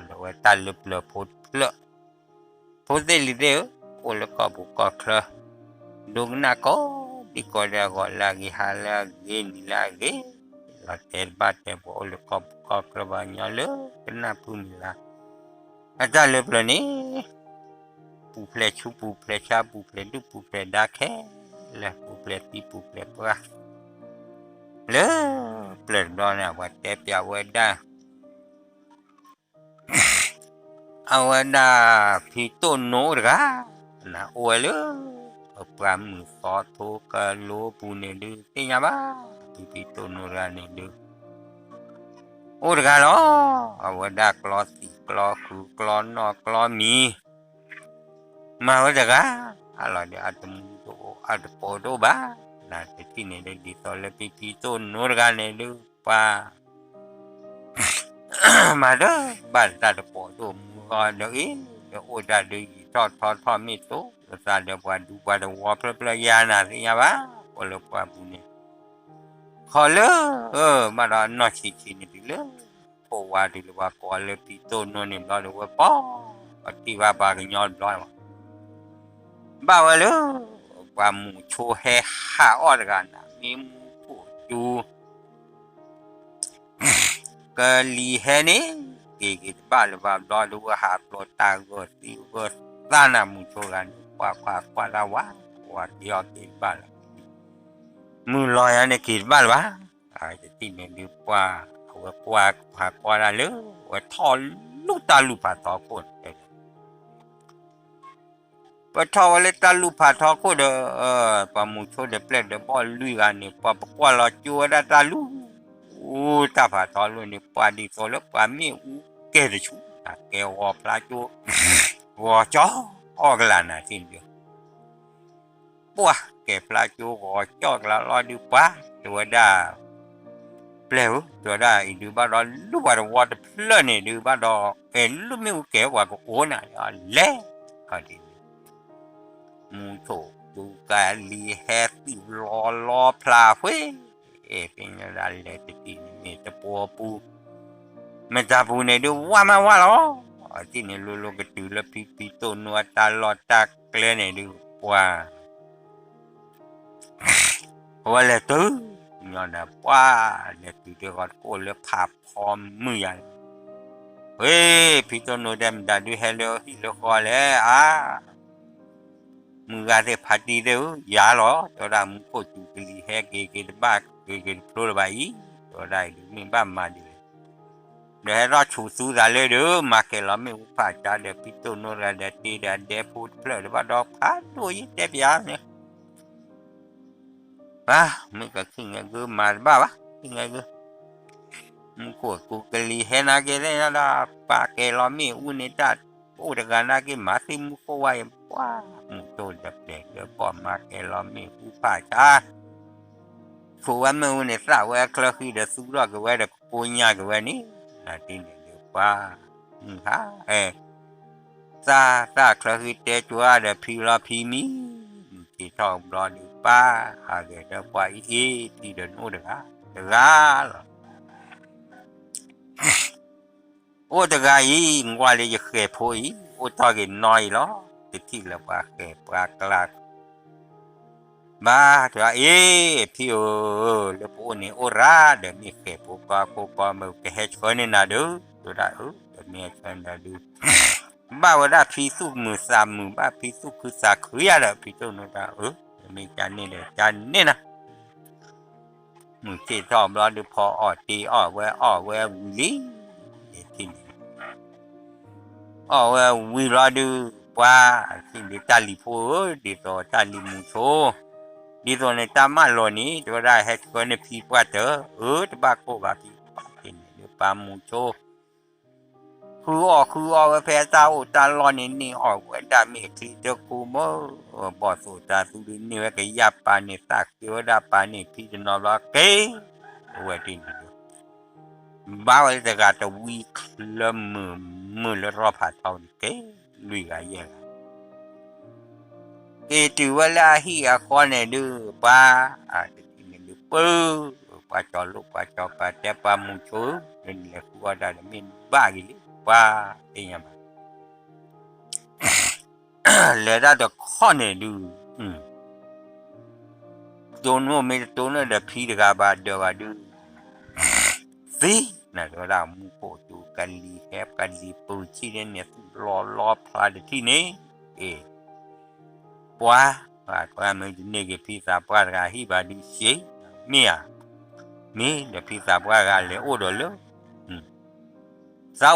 ဒီးဝဲတၢ်လၢပျၢၤဖိတဖျၢၣ်, ဖိသ့ၣ်လံၤသ့ၣ်ဧၢ, အိၣ်လၢကီၢ်ပူၤကီၢ်ချၢ, ဒိကနၣ်ကိးဒံကိးဒဲး အဂီၢ်လၢအဂ့ၤ ဟါလၢအဂ့ၤ နံၤလၢအဂ့ၤ, လီၤတဲတဘၣ်တဲ ပှၤအိၣ်လၢကီၢ်ပူၤကီၢ်ချၢ ပှၤကညီလၢကနၢ်ဖုမုၢ်လၢ် အတၢ်လၢပျၢၤန့ၣ် ပူၤဖျဲးဆူ ပူၤဖျဲးဆါ ပူၤဖျဲးဒုၣ်ပူၤဖျဲးဒါခဲလၢာ် ပူၤဖျဲးသံပူၤဖျဲးပှၢ် လၢပျၢၤတဘျီန့ၣ် ပှၤတဲပျးဝဲဒၣ် အဝဲဒၣ်ဖံတိၣ်နိတဂၤ နအိၣ်ဝဲလၢ ပှၢ်မုၢ်သီထိကလိပူၤန့ၣ်ဒုး သ့ၣ်ညါဘၣ် ဖံဖံတိၣ်နိတဂၤန့ၣ်ဒုး အိၣ်တဂၤလီၤ. အဝဲဒၣ်ကျီသံၣ်ကျီဃုာ် ကျီနီၣ်ကျီမံၤ မၤဝဲတဂၤ အလီၤဒီး အတမူတအိၣ် အတပိာ်တအိၣ်ဘၣ်. နတထံၣ်န့ၣ်ဒုး ဒ်သိးလၢဖံဖံတိၣ်နိတဂၤန့ၣ်ဒုး ပှၤ မၤတဘၣ်တၢ်တပိာ်ဒိၣ်မူဂီၢ်ဒီးအံၤ ဒီးအိၣ်တၢ်ဒုးယံာ်ထီၣ်ထီထီၣ်မ့ၢ်တိၢ် လၢသးဒီးပှၤဒူပှၤတဝီဖျၢၣ်ဖျၢၣ်ယါနၤသ့ၣ်ညါဘၣ် ကိးလၢပှၢ်ပူၤန့ၣ် ခီလၢ ဘၣ်ဒီးနီၢ်ဆံးဆံးန့ၣ်တုၤလၢ ခိၣ်ဝါတုၤလၢပှၤကိးလၢဖံတိၣ်နိန့ၣ်ဘျီဒီးဝဲပီၢ် ပှၤထံၣ်ဘၣ်ပှၤကညီတဘျီ ဘၣ်ဝဲလၢ ပှၤမူၤဆိဟဲဟးအီၣ်တဂၤနၤ မ့ၢ်မူခိၣ်စူၤ ကလံၤဟဲန့ၣ် က့ၤက့ၤတဘၣ်လၢၤဘၣ်ဘျီဒုး ဝဲဟးပျီတၢ်ဂၢၢ်သံဂၢၢ်သးနၤ မူၤဆိတဂၤန့ၣ် ပှၤကွၢ်ကွၢ်တၢ်ဝါ ဝါက့ၤအီၣ်က့ၤတဘၣ်လၢၤ မုၢ်လီၤယၤန့ၣ် က့ၤတဘၣ်လၢၤဘၣ်. တထံၣ်န့ၣ်ဒုးပှၤ အဝဲကွၢ်ဟးကွၢ်တၢ်လၢ ဝဲထီၣ်လူၢ်တၢ်လူၢ်ဖးထီခိၣ်န့ၣ် ပထီၣ်ဝဲလၢတၢ်လူၢ်ဖးထီခိၣ်ဒီး ပှၤမူၤဆိဒီးပျဲၢ်ဒီးဘီၣ်လွံၢ်ဂၤန့ၣ် ပှၤပကွၢ်လီၤကၠိဝဲဒၣ်တၢ်လူၢ် တၢ်ဖးထီလိၣ်န့ၣ် ပှၤဒ်သိးလၢပှၤမ့ၣ်အူကဲၤတဆူ ကဲဂီၤဖျါကၠိ ဂီၤကၠီအီၣ်ကလာ်နၤထံၣ်န့ၣ်ဒုး ပှၤကဲၤဖျါကၠိဂီၤကၠီကလာ်လီၤဒုးပှၤ တဲဝဲဒၣ် ပျဲၢ်ဧၢ တဲဝဲဒၣ်အံၤဒုးဘၣ်ဒီးလူၢ်ပှၤတဝီတဖျၢၣ်န့ၣ်ဒုးဘၣ်ဒီး အဲၣ်လူၢ်မ့ၣ်အူကဲၤပှၤကအိၣ်နၤလဲၣ် ခီဒ်န့ၣ် မူဆိၣ် ဒူကလံၤဟဲသံၣ်လီၤလီၤဖျါဖှ့ အဲၣ်သ့ၣ်ညါဒၣ်လဲၤတထံၣ်န့ၣ်မ့ၢ်တပှီၤပူၤ မ့ၢ်တၢ်ပူၤန့ၣ်ဒုးဝါမးဝါလီၤ အထံၣ်န့ၣ်လိၤလိၤကတုၤလၢဖံဖံတိၣ်နိအတၢ်လီၢ်တၢ်ကျဲန့ၣ်ဒုးပှၤ အဝဲလဲၤတုၤ ညီနုၢ်ပှၤ လဲၤတုၤဒ်ဂီၤတကိၣ်လၢဖးဖီမုၢ်ယၤန့ၣ် ဝ့ၢ် ဖံတိၣ်နိတဲမတၤဒုးဟဲလၢဟံၣ်လၢဃီလဲၣ် အါ မုၢ်ဂၤသ့ၣ်ဖးတံၢ်သ့ၣ်ဧၢ ယၤလီၤ တဲဝဲဒၣ်မူခိၣ်စူၤကလံၤဟဲက့ၤက့ၤတဘၣ်က့ၤက့ၤတဖျိလၢၤဘၣ်အံၤ တဲဝဲဒၣ်အံၤဒုးမ့ၢ်ဘၣ်မၤဒ်လဲၣ် ဒီးဟဲထီၣ်ဆူၣ်သူသးလၢဒုး မၤကဲၤလီၤမ့ၣ်အူဖးကၠါဒီးဖံတိၣ်နိတဂၤဒီးတ့ဒီးအဒဲဖိတဖျၢၣ်ဒီးဘၣ်ဒီးဖးဒိၣ်ယံၤတဲပၠးန့ၣ် ဘၣ် မ့ၢ်ကခံငဲၤဂုၢ်မၤတဘၣ်ဘၣ် ခံငဲၤဂုၢ် မူခိၣ်စူၤကလံၤဟဲနာ်က့ၤသ့ၣ်ညါဒီး ပာ်ကဲၤလီၤမ့ၣ်အူန့ၣ်တၢ် အိၣ်တဂၤနာ်က့ၤမၤသံမူခိၣ်ဝါအံၤ ပှၤ မူခိၣ်ဒီးပျဲၢ်ဒီးဘီၣ်မၤကဲၤလီၤမ့ၣ်အူဖးကၠါ ဆိးဝဲမ့ၣ်အူန့ၣ် သၣ်ဝဲချၢဃံဒီးသူထီၣ်က့ၤဝဲဒီးကကိညါက့ၤဝဲန့ၣ် နၤတ့န့ၣ်ဒုးပှၤ မုၢ်ဟါ အဲ သၣ်သၣ်ချၢဃံတဲကၠိဒီးဖံလီၤဖံမံၤ မုၢ်ဆ့ၣ်ထီၣ်ဘျီဒုးပှၤ ဟးဂဲၤဒီးပှၤအံၤအ့ ဖံဒီးနအိၣ်တဂၤ တဂၤလီၤ အိၣ်တဂၤအံၤ နကွၢ်လၢယဃဲၤဖိအံၤ အိၣ်တ့ၢ်က့ၤနီၢ်အံၤလီၤ တထံၣ်လၢပှၤဃဲၤပှၤကျါ ဘၣ်တဲအ့ ဖံဧၢ, လၢပအိၣ်န့ၣ်အိၣ်ရၤ ဒီးမ့ၢ်ဃဲၤဖိပှၤဖိပှၤမုၣ်ကဟဲဆှၢန့ၢ်နၤဒီး တဲဝဲဒၣ်အၢ ဒီးမ့ၢ်ဟဲဆှၢန့ၢ်နၤဒီး ဘၣ်ဝဲဒၣ်ဖံသူၣ်မုာ်သးမုာ် ဘၣ်ဖံသူၣ်ခုသးခုယၤဒီး ဖံတိၣ်နိတၢ်အၢ ဒီးမ့ၢ်ကန့ၢ်ဒီးကန့ၢ်နၤ မုၢ်ဆ့ၣ်ထီၣ်ဘျီဒုးဖီအီၣ်တ့အီၣ်ဝဲအီၣ်ဝဲဝံၤလံ ထံၣ်န့ၣ် အီၣ်ဝဲဝံၤဘျီဒုး ပှၤ ထံၣ်န့ၣ်တၢ်လံၤဖိဧၢ ဒ်သိးတၢ်လံၤမူၤဆိ ဒ်သိးန့ၣ်တၢ်မၢလီၤန့ၣ် တဲဝဲဒၣ်ဟဲဆှၢန့ၢ်ဖံပှၢ်တၢၢ် အၢ တဘၣ်ကိၢ်ဘၣ်ဖံ ထံၣ်န့ၣ်ဒုးပှၤမူၤဆိ ဃုအီၣ်ဃုအီဝဲဖဲအတၢ်အိၣ်တၢ်လီၢ်န့ၣ် န့ၢ်အီၣ်ဝဲဒၣ်မ့ၢ်အချံတကိမၢ ဘီၣ်သိၣ်တၤသူဒုးန့ၢ်ဝဲကယၢ်ပာ်န့ၢ်သၣ်ဃ့ဝဲဒၣ်ပာ်န့ၢ်ဖံတနီၤဘျီက့ၤ အဝဲတ့ၢ်န့ၣ်ဒုး ဘၣ်ဝဲလၢတဂၤတဝံချၢမုာ်မုာ်လၢရီၣ်ဖးထီန့ၣ်က့ၤ လွံၢ်ဂၤယဲၢ်ဂၤ က့ၤတုၤဝဲလၢအဟံၣ်အဃီန့ၣ်ဒုး ပှၤ တထံၣ်န့ၣ်ဒုးပၢ ပှၤကၠီၤလိၣ်ပှၤကၠီၤပၤတဲပှၤမူၤဆိ လၢနလဲၤဃုအီၣ်တၢ်ဒီးမ့ၢ်ဘၣ်ဂ့ၤလံ ပှၤသ့ၣ်ညါဘၣ် လဲၤတၢ်တခီန့ၣ်ဒုး တိၢ်နီၣ်မ့ၢ်တတိၢ်နီၣ်ဒီး ဖံတဂၤဘၣ်ဒၢးဘၣ်ဒုး သ့ နတဲဝဲဒၣ်မူခိၣ်တူကလံၤဟဲကလံၤပူၤထံၣ်န့ၣ်န့ၣ် သူၣ်လီၤလီဖျါတထံၣ်န့ၣ် အ့ ပှၤ ပှၤမ့ၢ်တန့ၢ်က့ၤဖံသးပှၢ်တဂၤဟံၣ်ဘၣ်ဒုးရှ့ မ့ၢ်ဧါ မ့ၢ်ဒီးဖံသးပှၢ်တဂၤလဲၤအိၣ်ဒီးလၢ သးအိၣ်ဒၣ်လၢ သးနီၢ်ဆံး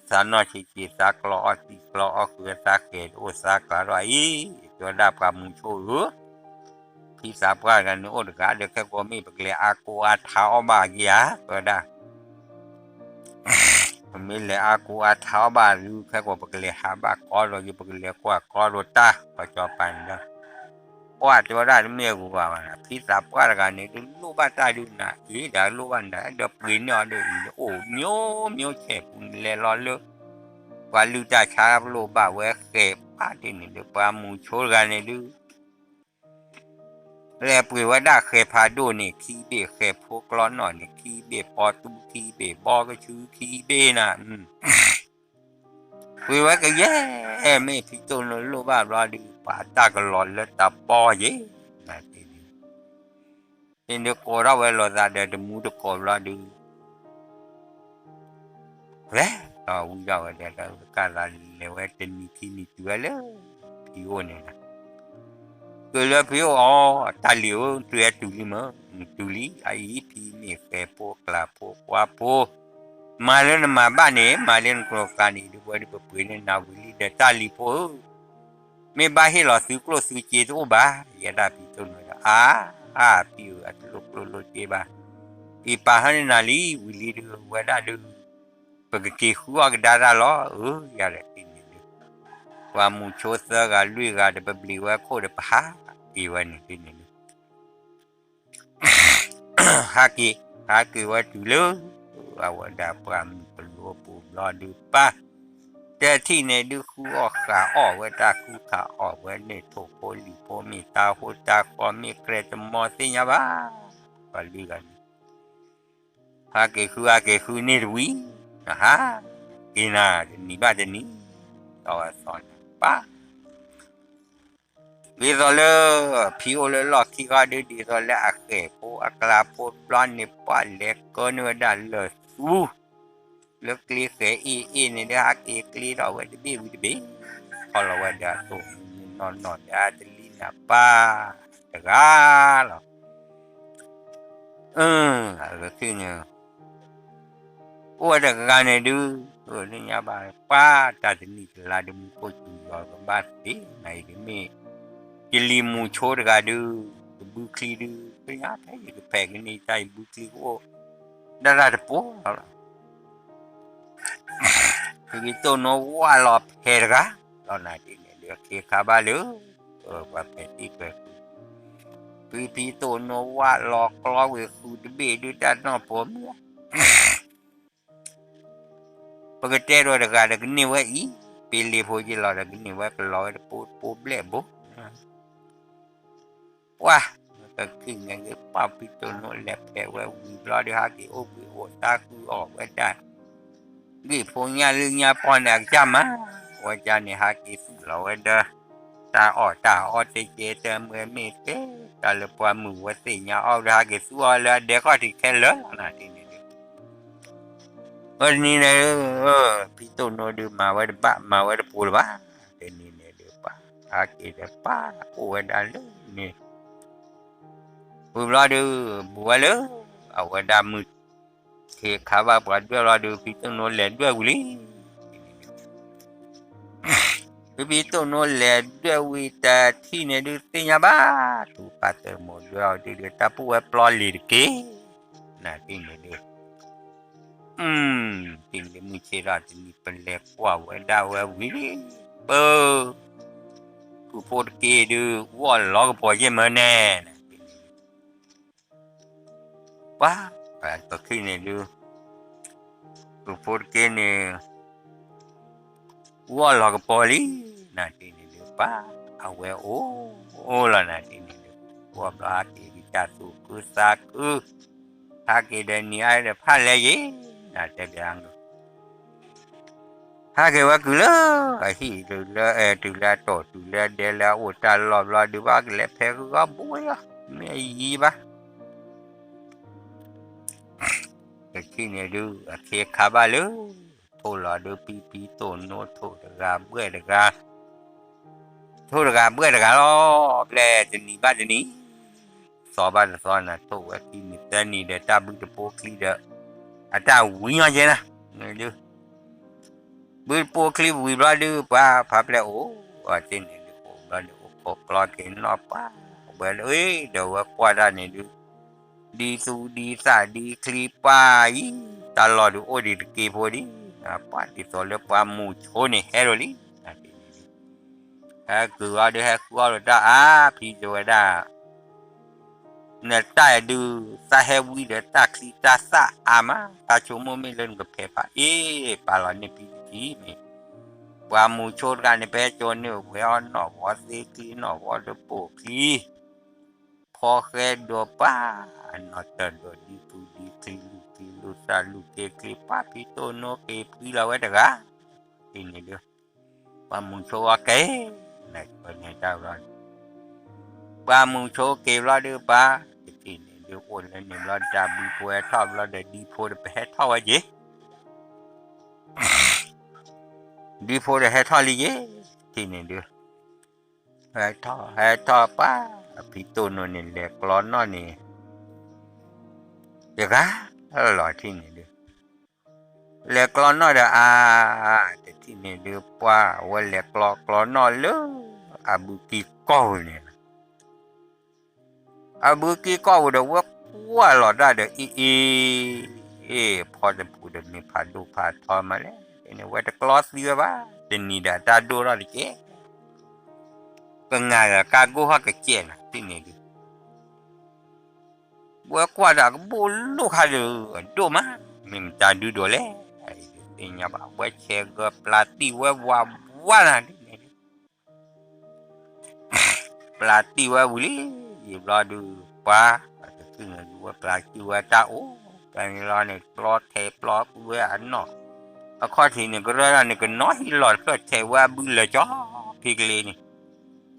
ဆံး သးကျီအီၣ်သံးကျီအီၣ်ဃုာ် သးဃဲၤတအိၣ်သးကျးထီၣ်အံၤ တဲဝဲဒၣ်ပှၤမူဆိဧၢ ဖံသးပှၢ်တဂၤန့ၣ်အိၣ်တဂၤဒီး ခဲကိာ်မ့ၢ်ပကလဲၤအါကိးအါထါအီၣ်ဘၣ်က့ၤဧါ တဲဝဲဒၣ် ပမ့ၢ်လဲၤအါကိးအါထါအီၣ်ဘၣ်ဒုး ခဲကိာ်ပကလဲၤဟးဘၣ်ကီဒီးက့ၤ ပကလဲၤကွၢ်ကီဒီးတၢ် ပှၤကၠီၤပၤန့ၣ်ဒီး ပှၤတဲဝဲဒၣ်တမ့ၢ်အဂုၤဘၣ်ဘၣ် ဖံသးပှၢ်တဂၤန့ၣ် ဒုးလိၣ်ဘၣ်တၢ်ဒုးနၤအံၤ ဒီးလိၣ်ဘၣ်နၤ ဒီးပှ့ၤန့ၢ်အီၤဒီးအံၤ အိၣ်မျိုးမျိုးဆဲးပူၤန့ၣ် လဲၤလီၤလၢ ပှၤလုၢ်တၢ်ဆါပလိာ်ဘၣ်ဝဲဃဲးဖးဒိၣ်န့ၣ်ဒီး ပှၤမူဆိတဂၤန့ၣ်ဒုး လဲၤပှ့ၤဝဲဒၣ်ဃဲးဖးဒိၣ်န့ၣ် ခံဘ့ၣ်ဃဲးဖိကျီနီၣ်န့ၣ် ခံဘ့ၣ်ပီတူခံဘ့ၣ်ဘီကဆူခံဘ့ၣ်နၤ ပှ့ၤဝဲကယဲၢ် မ့ၢ်ဖံတိၣ်နိလိၣ်ဘၣ်ဘျီဒုး ပှၤတၢ်ကလီၤလၢတၢ်ပီယဲၢ် နၤတ့ၢ်ဒုး တ့ၢ်ဒုးကိးထီၣ်ဝဲလိာ်သးဒီးတမူတကိးဘျီဒုး လဲၤဒီးဝံၤဒၣ်ဝဲဒီး ကၢ်သးလဲၤဝဲတနံၤခံနံၤတုၤဝဲလၢ ဖံအိၣ်န့ၣ်လီၤ တုၤလၢဖံအိၣ်အီၤ တၢ်လံၤဧၢ တုၤဝဲတုၤလံမၢ် နတုၤလံ အအံၤဖံမ့ၢ်ဃဲးဖိကျးဖိကွၢ်ဖိ မၤလၢနမၤဘၣ်န့ၣ် မၤလၢနကျိၤကျါန့ၣ် ဒုးဝဲဒုးပပှ့ၤန့ၢ်နၤဝံၤလံဒီးတၢ်လံၤဖိဧၢ မ့ၢ်ဘၣ်ဟ့ၣ်လီၤသုကျိၣ်သုစ့တအိၣ်ဘၣ် ယဲဒၣ်ဖံတိၣ်နိဒီး အါ အါ ဖံဧၢ အတလိၣ်ကျိၣ်လိၣ်စ့ဘၣ် အံၤပာ်ဟီန့ၢ်နၤလံ ဝံၤလံဒုးဝဲဒၣ်ဒုး ပကက့ၤဃုအီၣ်ကဒါတၢ်လီၤ အၢ ယၤဒီးတ့ၢ်န့ၣ်ဒုး ပှၤမူဆိသၢဂၤလွံၢ်ဂၤဒီး ပဘျံးဝဲခိၣ်ဒီးပဟးက့ၤဝဲန့ၣ်တ့ၢ်န့ၣ်ဒုး ဟးက့ၤ ဟးက့ၤဝဲတုၤလၢ အဝဲဒၣ်ပှၢ်မုၢ်ကလိပူၤဘျီဒုးပၢ် တထံၣ်န့ၣ်ဒုး ဃုအီၣ်ဃးအီၣ်ဝဲတၢ်ဃုခးအီၣ်ဝဲန့ၣ် ထိၣ်ဖိလံၤဖိမ့ၢ်တၢ်ဟိတၢ်ဃီမ့ၢ်ကြဲးတမီၤသ့ၣ်ညါဘၣ် ပှၤလွံၢ်ဂၤန့ၣ် ဟးက့ၤဃုဟးက့ၤဃုန့ၢ်တဝံၤ နဟးက့ၤနၤ တနံၤဘၣ်တနံၤ သီဝဲသီန့ၣ်ပၢ် ဒ်သိးလၢ ဖံအိၣ်လၢလီၢ်ခံခီဒုး ဒ်သိးလၢအဃဲးဖိအကျါဖိတဘျီန့ၣ် ပှၢ်လဲၤကၢန့ၢ်ဝဲဒၣ်လၢၢ်သူ လၢကျ့ဃဲးအ့ၣ်အ့ၣ်န့ၣ်ဒီး ဟးက့ၤကျ့ထီၣ်ဝဲတဘ့ၣ်ဝံၤတဘ့ၣ် ခီလီၤဝဲဒီးအသိးမုၢ်နီၢ်နီၢ်ဒီးအတလံနၤပၢ်တဂၤလီၤ အၢ အဝဲသ့ၣ်န့ၣ် အိၣ်ဝဲတဂၤန့ၣ်ဒုး သ့ၣ်ညါဘၣ် ပှၢ်တၢ်တနံၣ်တလါဒုး မူခိၣ်စူၤလီၤကဘၣ်သ့ နၤအံၤဒုးမ့ၢ် ယလံၤမူဆိတဂၤဒုး ကဘုချံဒုး သ့ၣ်ညါဖဲယကဖဲးကန့ၢ်တၢ်ယဘုချံကအိၣ် ဒၣ်တၢ်တပိၤလီၤ ဖံဖံတိၣ်နိဝၣ်လီၤဖဲးတဂၤ လီၤနၤဒ်န့ၣ်ဒုး ခ့ခါဘၣ်လၢ ပှၤဖဲးတံၢ်ဖဲးဃုာ် ဖံဖံတိၣ်နိဝၣ်လီၤကျီဝံၤဃုာ်တဘ့ၣ်ဒုး တၢ်နီၢ်ပိာ်မုၣ် ပကတဲဒီးတဂၤဒီးကန့ၢ်ဝဲအံၤ ပ့လ့ဖိယ့လီၤဒီးကန့ၢ်ဝဲကလီၤဝဲတပိၤတပိၤဘျဲၣ်ဘိ ပှၢ် ကခံန့ၣ်ဒုး ပှၢ်ဖံတိၣ်နိလဲၤဖဲးဝဲဝံၤဘျီဒုး ဟးက့ၤအိၣ်ဘှံးအိၣ်သါဃုအီၣ်ဝဲဒၣ် ဂ့ၢ်ဖိညၣ်လၢညါပီၢ်န့ၣ် အကစၢ်မၤ ဝဲကၢ်န့ၣ် ဟးက့ၤသူၣ်လီၤဝဲဒီး တၢ်အီၣ်တၢ်အီတကဲတမ့ၢ်မ့ၢ်တဲ တၢ်လၢပှၢ်မုၢ်ဝဲသ့ၣ်ညါအီၣ်ဒီး ဟးက့ၤသူၣ်အီၣ်လၢအဒဲခီၣ်ထံးခဲလၢာ်လီၤနၤဒ်န့ၣ်ဒုး ဝဲတနံၤန့ၣ် ဖံတိၣ်နိဒုးမၤဝဲတဘၣ် မၤဝဲတပိၤလၢၤဘၣ် တနံၤန့ၣ်ဒုးပှၢ် ဟးက့ၤဒီးပှၢ်အိၣ်ဝဲဒၣ်လၢန့ၣ် ဝံၤဘျီဒုး ဘူးဝဲလၢ အဝဲဒၣ်မုၢ် ခ့ခါဘၣ်ပှၤဒွဲၣ်လီၤဒုး ဖံတိၣ်နိလဲၤဒွဲၣ်ဝံၤလံ ဖံဖံတိၣ်နိလဲၤဒွဲၣ်ဝံၤတထံၣ်န့ၣ်ဒုး သ့ၣ်ညါဘၣ် ထူးပာ်သၢမူဒွဲၣ်အီၤဒုး တၢ်ပူၣ်ဝဲပျီလံၤတက့ၢ် နၤတထံၣ်န့ၣ်ဒုး တံၤလၢမုၢ်ဆ့ၣ်ထီၣ်တနံၤ ပလဲၤကွၢ်ဝဲဒၣ်ဝဲဝံၤလံ ပၢ် ကုၢ်ဖိတက့ၢ်ဒုး ဝီၣ်လီၤကပီၤယဲၢ်မၢန့ၣ် ပှၤ ပှၤတချုးန့ၣ်ဒုး ကုၢ်ဖိတက့ၢ်န့ၣ် ဝီၣ်လီၤကပီၤလံ နၤတထံၣ်န့ၣ်ဒုး ပှၤ အဝဲအိၣ် အိၣ်လီၤနၤတထံၣ်န့ၣ်ဒုး ဝီၣ်ဘျီဟးက့ၤကစၢ်သူၣ်ခုသးခု ဟးက့ၤဒီးနံၤအါဒီးဖးလဲၢ်ယံၤ နၤတဲဘၣ် ဟဲက့ၤဝဲကုၢ်လၢအဟံၣ်တုၤလၢအဲၣ်တုၤလၢအတီၢ်တုၤလၢအဒဲလၢအအိၣ်တၢ်လီၢ်ဘျီဒုးဘၣ်ကလဲၤဖဲဂီၤဘိယီၤ မ့ၢ်အယံၤဘၣ် တထံၣ်န့ၣ်ဒုး အခ့အခါဘၣ်လၢ ထိၣ်လီၤဒုး ဖံဖံတိၢ်နိထိၣ်တဂၤဘှဲၣ်တဂၤ ထိၣ်တဂၤဘှဲၣ်တဂၤလီၤ ဘျဲၣ်တနံၤဘၣ်တနံၤ သီဘၣ်တသီနၤ ထိၣ်ဝဲခံနံၤသၢနံၤဒီးတၢ်ဘုတပိချံဒီး အတၢ်ဝံၤညီကဲနၤ ဒုး ဘုတပိချံဝံၤဘျီဒုး ပှၤဖးဖျဲၣ်အိၣ် အီၤတန့ၣ်ဒုး အိၣ်ဘျီဒုး အိၣ်ခိးကျီက့ၤနီၣ်ပှၢ် ဝဲလၢဒီးဝဲကွၢ်တၢ်န့ၣ်ဒုး ဒ်သူဒ်သၣ်ဒ်ချံပှၢ်အံၤ တၢ်လီၢ်ဒုးအိၣ်ဒံးတက့ၢ်ဖိဒံး ပှၤဒ်သိးလၢပှၤမုၢ်ဆိန့ၣ်ဟဲလီၤလံ ဟဲကုၢ်အီၤဒုးဟဲဃုအီၤလီၤတၢ်အါ ဖံစဝဲဒၣ် နတၢ်ဒုး သးဟဲဝံဒီးတၢ်ချံတၢ်သၣ်အါမး တၢ်ဆိကမိၣ်မ့ၢ်လၢနကဖဲးဖးအ့ၣ် ပာ်လီၤန့ၢ်ဖံတထံၣ်မ့ၢ် ပှၤမုၢ်ဆိတဂၤန့ၣ် ပဟဲကၠိန့ၢ်ဝဲအီၤနီၣ်ဝီသ့ချံနီၣ်ဝီတပိာ်ချံ ဖီဃဲဒိးပၢ် အနီၣ်တၢ်ဒိးဒ်သူဒ်ချံလူၢ်ချံလူၢ်သၣ်လူၢ်က့ချံ ပှၤဖံတိၢ်နိက့ၤဖှံလီၤဝဲတဂၤ တထံၣ်န့ၣ်ဒုး ပှၤမုၢ်ဆိဝဲကဲ နကၠိန့ၢ်တၢ်ဘျီ ပှၤမုၢ်ဆိက့ၤဘျီဒုးပှၤ တထံၣ်န့ၣ်ဒုး အိၣ်လၢန့ၣ်ဘျီ တၢ်ဘုဖိဟဲထီၣ်ဘျီဒီး ဒ်ဖိဒီးပဟဲထီၣ်ဝဲက့ၤ ဒ်ဖိဒီးဟဲထီၣ်လံက့ၤ တထံၣ်န့ၣ်ဒုး ဟဲထီၣ် ဟဲထီၣ်ပှၤ အဖံတိၢ်နိန့ၣ် လဲၤကျီနီၣ်န့ၣ် တဂၤလီၤ တထံၣ်န့ၣ်ဒုး လဲၤကျီနီၣ်ဒီးအါ တထံၣ်န့ၣ်ဒုး ပှၤဝဲလဲၤကျီကျီနီၣ်လၢ အဘုက့ၤကီၢ်ပူၤန့ၣ် အဘုက့ၤကီၢ်ပူၤဒီး ဝဲကွၢ်လီၤတၢ်ဒီး အ့ၣ်အ့ၣ် ဖီတဖုဒီးမ့ၢ်ဖးဒိၣ်ဖးထီမးလဲၣ်န့ၣ် ဝဲတကျီသံဝဲဘၣ် တနံၤဒီးတၢ်ဒိၣ်ထီၣ်တကဲ ကငါဒီးကါကိၢ်ဟီၣ်ကစဲးနၤ တထံၣ်န့ၣ်ဒုး ဝဲကွၢ်ဒီးကဘိၣ်လိၣ်ခါဒီး အဒိၣ်မး မ့ၢ်မတၤဒုဒိးလဲၣ် သ့ၣ်ညါဘၣ် ဝဲဆဲးဂၢၢ်ပျၢ်တံၢ်ဝဲဝးဝးနၤဒ်န့ၣ်ဒုး ပျၢ်တံၢ်ဝဲဝံၤလံ ယံာ်ဘျီဒုး ပှၤ တထံၣ်န့ၣ်ဒုး ဝဲပျၢ်တံၢ်ဝဲတၢ်အိၣ် ပျၢ်န့ၣ်လီၤန့ၣ် ပျီထဲပျီကွံာ်ဝဲအနီၣ် အခီၣ်ထံးန့ၣ် ကရၢၢ်ဒၣ်န့ၣ် ကနီၤဟံးလီၤတဖျၢၣ်ထဲဝဲအဘုလၢာ်ကၠီ ဖံကလ့န့ၣ်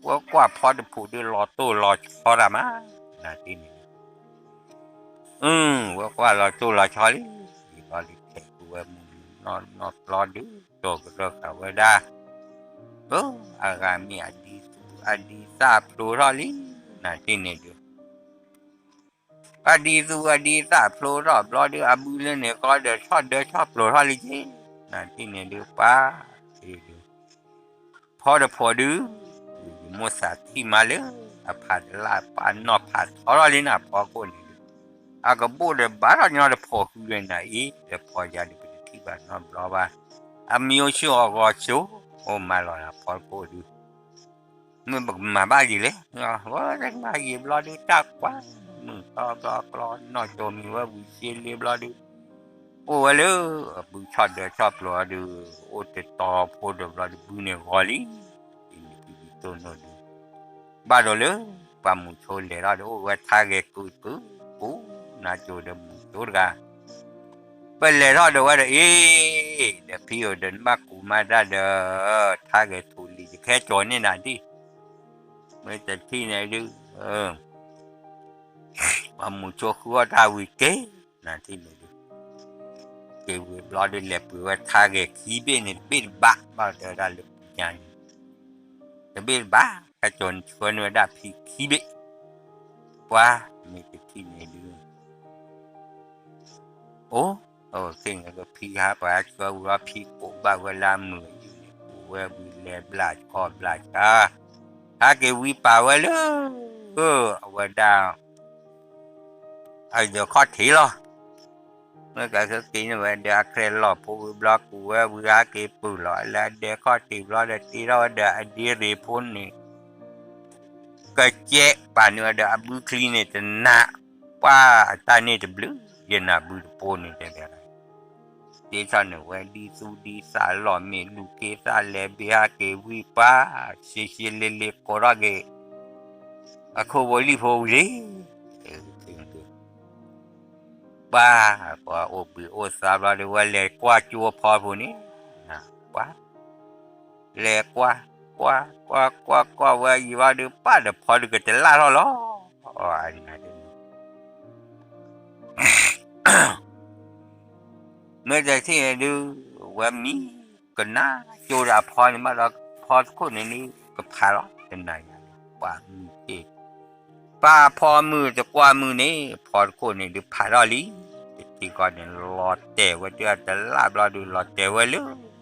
ဝဲကွၢ်ဖီတဖုဒုးလီၤတိၢ်လီၤဆီတၢ်မး နၤတထံၣ်န့ၣ်ဒုး ဝဲကွၢ်လီၤတိၢ်လီၤဆီလံ ယံာ်ဘျီဒုး ထဲးကွံာ်ဝဲမုၢ်နီၢ်နီၢ်ပျီဒုး တိၢ်ကရၢၢ်ဃာ်ဝဲဒၣ် အဂၤမ့ၢ်အဒံသူအဒံသၣ်ဖျိထီၣ်လံ နၤတထံၣ်န့ၣ်ဒုး အဒံသူအဒံသၣ်ဖျိထီၣ်ဘျီဒုး အဘုလၢန့ၣ်ဃီဒီး ဆီၣ်ဒၢဆီၣ်ဖျိးထီၣ်လံက့ နၤတထံၣ်န့ၣ်ဒုး ပှၤ ဖီတဖီဒုး ယမိၣ်သးထံၣ်မးလၢ အဖးတလၢ်ပာ်နီၣ်ဖးထီထီၣ်လံနၤ ဖီခိၣ်န့ၣ်ဒုး အကဘိၣ်ဒီးဘၣ်ထီၣ်ညီတဖီဃုလၢနၤအံၤ ဒီးဖီယၤဒုး ပတထံၣ်ဘၣ်နီတဘျီဘၣ် အမံၤအိၣ်ဆူၣ်အဂီၤဆိ အိၣ်မးလီၤနၤ ဖီခိၣ်ဒုး မ့ၢ်ပကမၤဘၣ်ယံာ်လဲၣ် ဝဲတကမၤယံာ်ဘျီဒုး တၢ်ကွၢ်မုၢ်ထီဘျီကျီ နီၣ်ကၠိမံၤဝဲဝံၤစ့လ့ဘျီဒုး အိၣ်ဝဲလၢ အဘုဆီၣ်ဒၢဆီၣ်ဖျိးဒုး အိၣ်တတီၤဖိဒီးဘျီဒုး ဘုန့ၣ်ဂီၤလံ တထံၣ်န့ၣ်ဒုး ဘၣ်ဒီးလၢ ပှၤမုၢ်ဆိလဲၤထီၣ်ဒီး အိၣ်ဝဲထါဂဲၤကုာ်ကုာ် ပူၤနါကၠိဒီးမုၢ်ဆိတဂၤ ပလဲၤထီၣ်ဒီးဝဲဒီး အ့ၣ် ဒီးဖံဧၢ ဒီးနဘၣ်ကူးမၤတၢ်ဒီး ထါဂဲၤထူၣ်လံၤ ယကဟဲကၠီၤန့ၢ်နၤဒံး မ့ၢ်တထံၣ်န့ၣ်ဒုး ပှၤမုၢ်ဆိဃုအီၣ်တၢ်ဝံၤက့ၤ နၤတထံၣ်န့ၣ်ဒုး က့ၤဝံၤဘျီဒုး လဲၤပှ့ၤဝဲထါဂဲၤခံဘ့ၣ်န့ၣ် တဘ့ၣ်တဘၣ် ဘၣ်တဲဝဲဒၣ်လၢပူၤညါန့ၣ် တဘ့ၣ်တဘၣ် ဟဲကၠီၤဆှၢန့ၢ်ဝဲဒၣ်ဖံခံဘ့ၣ် ပှၤ မ့ၢ်တထံၣ်န့ၣ်ဒုး အိၣ် အိၣ်သ့ၣ်န့ၣ်ကဖံဟးပှၤဟဲဆှၢဝံၤလီၤ ဖံကိးဘၣ်ဝဲလၢအမုာ်အယုာ်န့ၣ် ကူးဝဲဝံၤလဲၤဘျၣ်ကီၢ်ဘျၣ်ဆၣ် ဟးက့ၤဝံပာ်ဝဲလၢ အဝဲဒၣ် အယီၤခီၣ်ထံးလီၤ မ့ၢ်ကကက့ၤန့ၢ်ဝဲဒီး အချဲလီၢ်ဖိဝံၤဘျီ ကူးဝဲဝံၤဟးက့ၤပုၢ်လီၤ လၢအဒဲခီၣ်ထံးဘျီဒီး တ့ထီၣ်ဝဲဒီးအဒ့ရ့ၤဖိန့ၣ် ကကဲးပာ်န့ၢ်ဝဲဒီးအဘုချံန့ၣ်တနး ပှၤအတၢ်န့ၣ်တဘျုး ယနၢ်ဘုတပိန့ၣ်တဲ တ့ထီၣ်န့ၢ်ဝဲဒ်သူဒ်သၣ်လီၢ်မ့ၢ်လူၢ်က့သၣ်လဲၤဘ့ၣ်ဟးက့ၤဝံပှၤ ရှဲရှဲလ့လ့ကိးထီၣ်က့ၤ အခိၣ်ဖိလံၣ်ဖိဝံၤလံ ပှၤ ပှၤအိၣ်ဘှံးအိၣ်သါဘျီဒီး ဝဲလဲၤကွၢ်ကၠိအဖီဖိန့ၣ် ပှၤ လဲၤကွၢ် ကွၢ် ကွၢ် ကွၢ် ကွၢ်ဝဲယံၤဘျီဒုး ပၢ်ဒီးဖီဒုးကတလၢ်ထီၣ်လီၤ. မ့ၢ်တထံၣ်န့ၣ်ဒုး ဝဲမံကနၣ်ကၠိဒီးအဖီန့ၣ်ဘၣ်ဒီး ဖီတခိၣ်န့ၣ်ဒုး ကဖးလီၤတနၤယၤ ပှၤမုၢ်တ့ၢ် ပၢ်ဖီမုၢ်တကွၢ်မုၢ်န့ၣ် ဖီတခိၣ်န့ၣ်ဒုးဖးထီၣ်လံ. တထံၣ်ဃီန့ၣ် လီၤတဲာ်ဝဲဒုးတလၢ်ဘျီဒုး လီၤတဲာ်ဝဲလၢ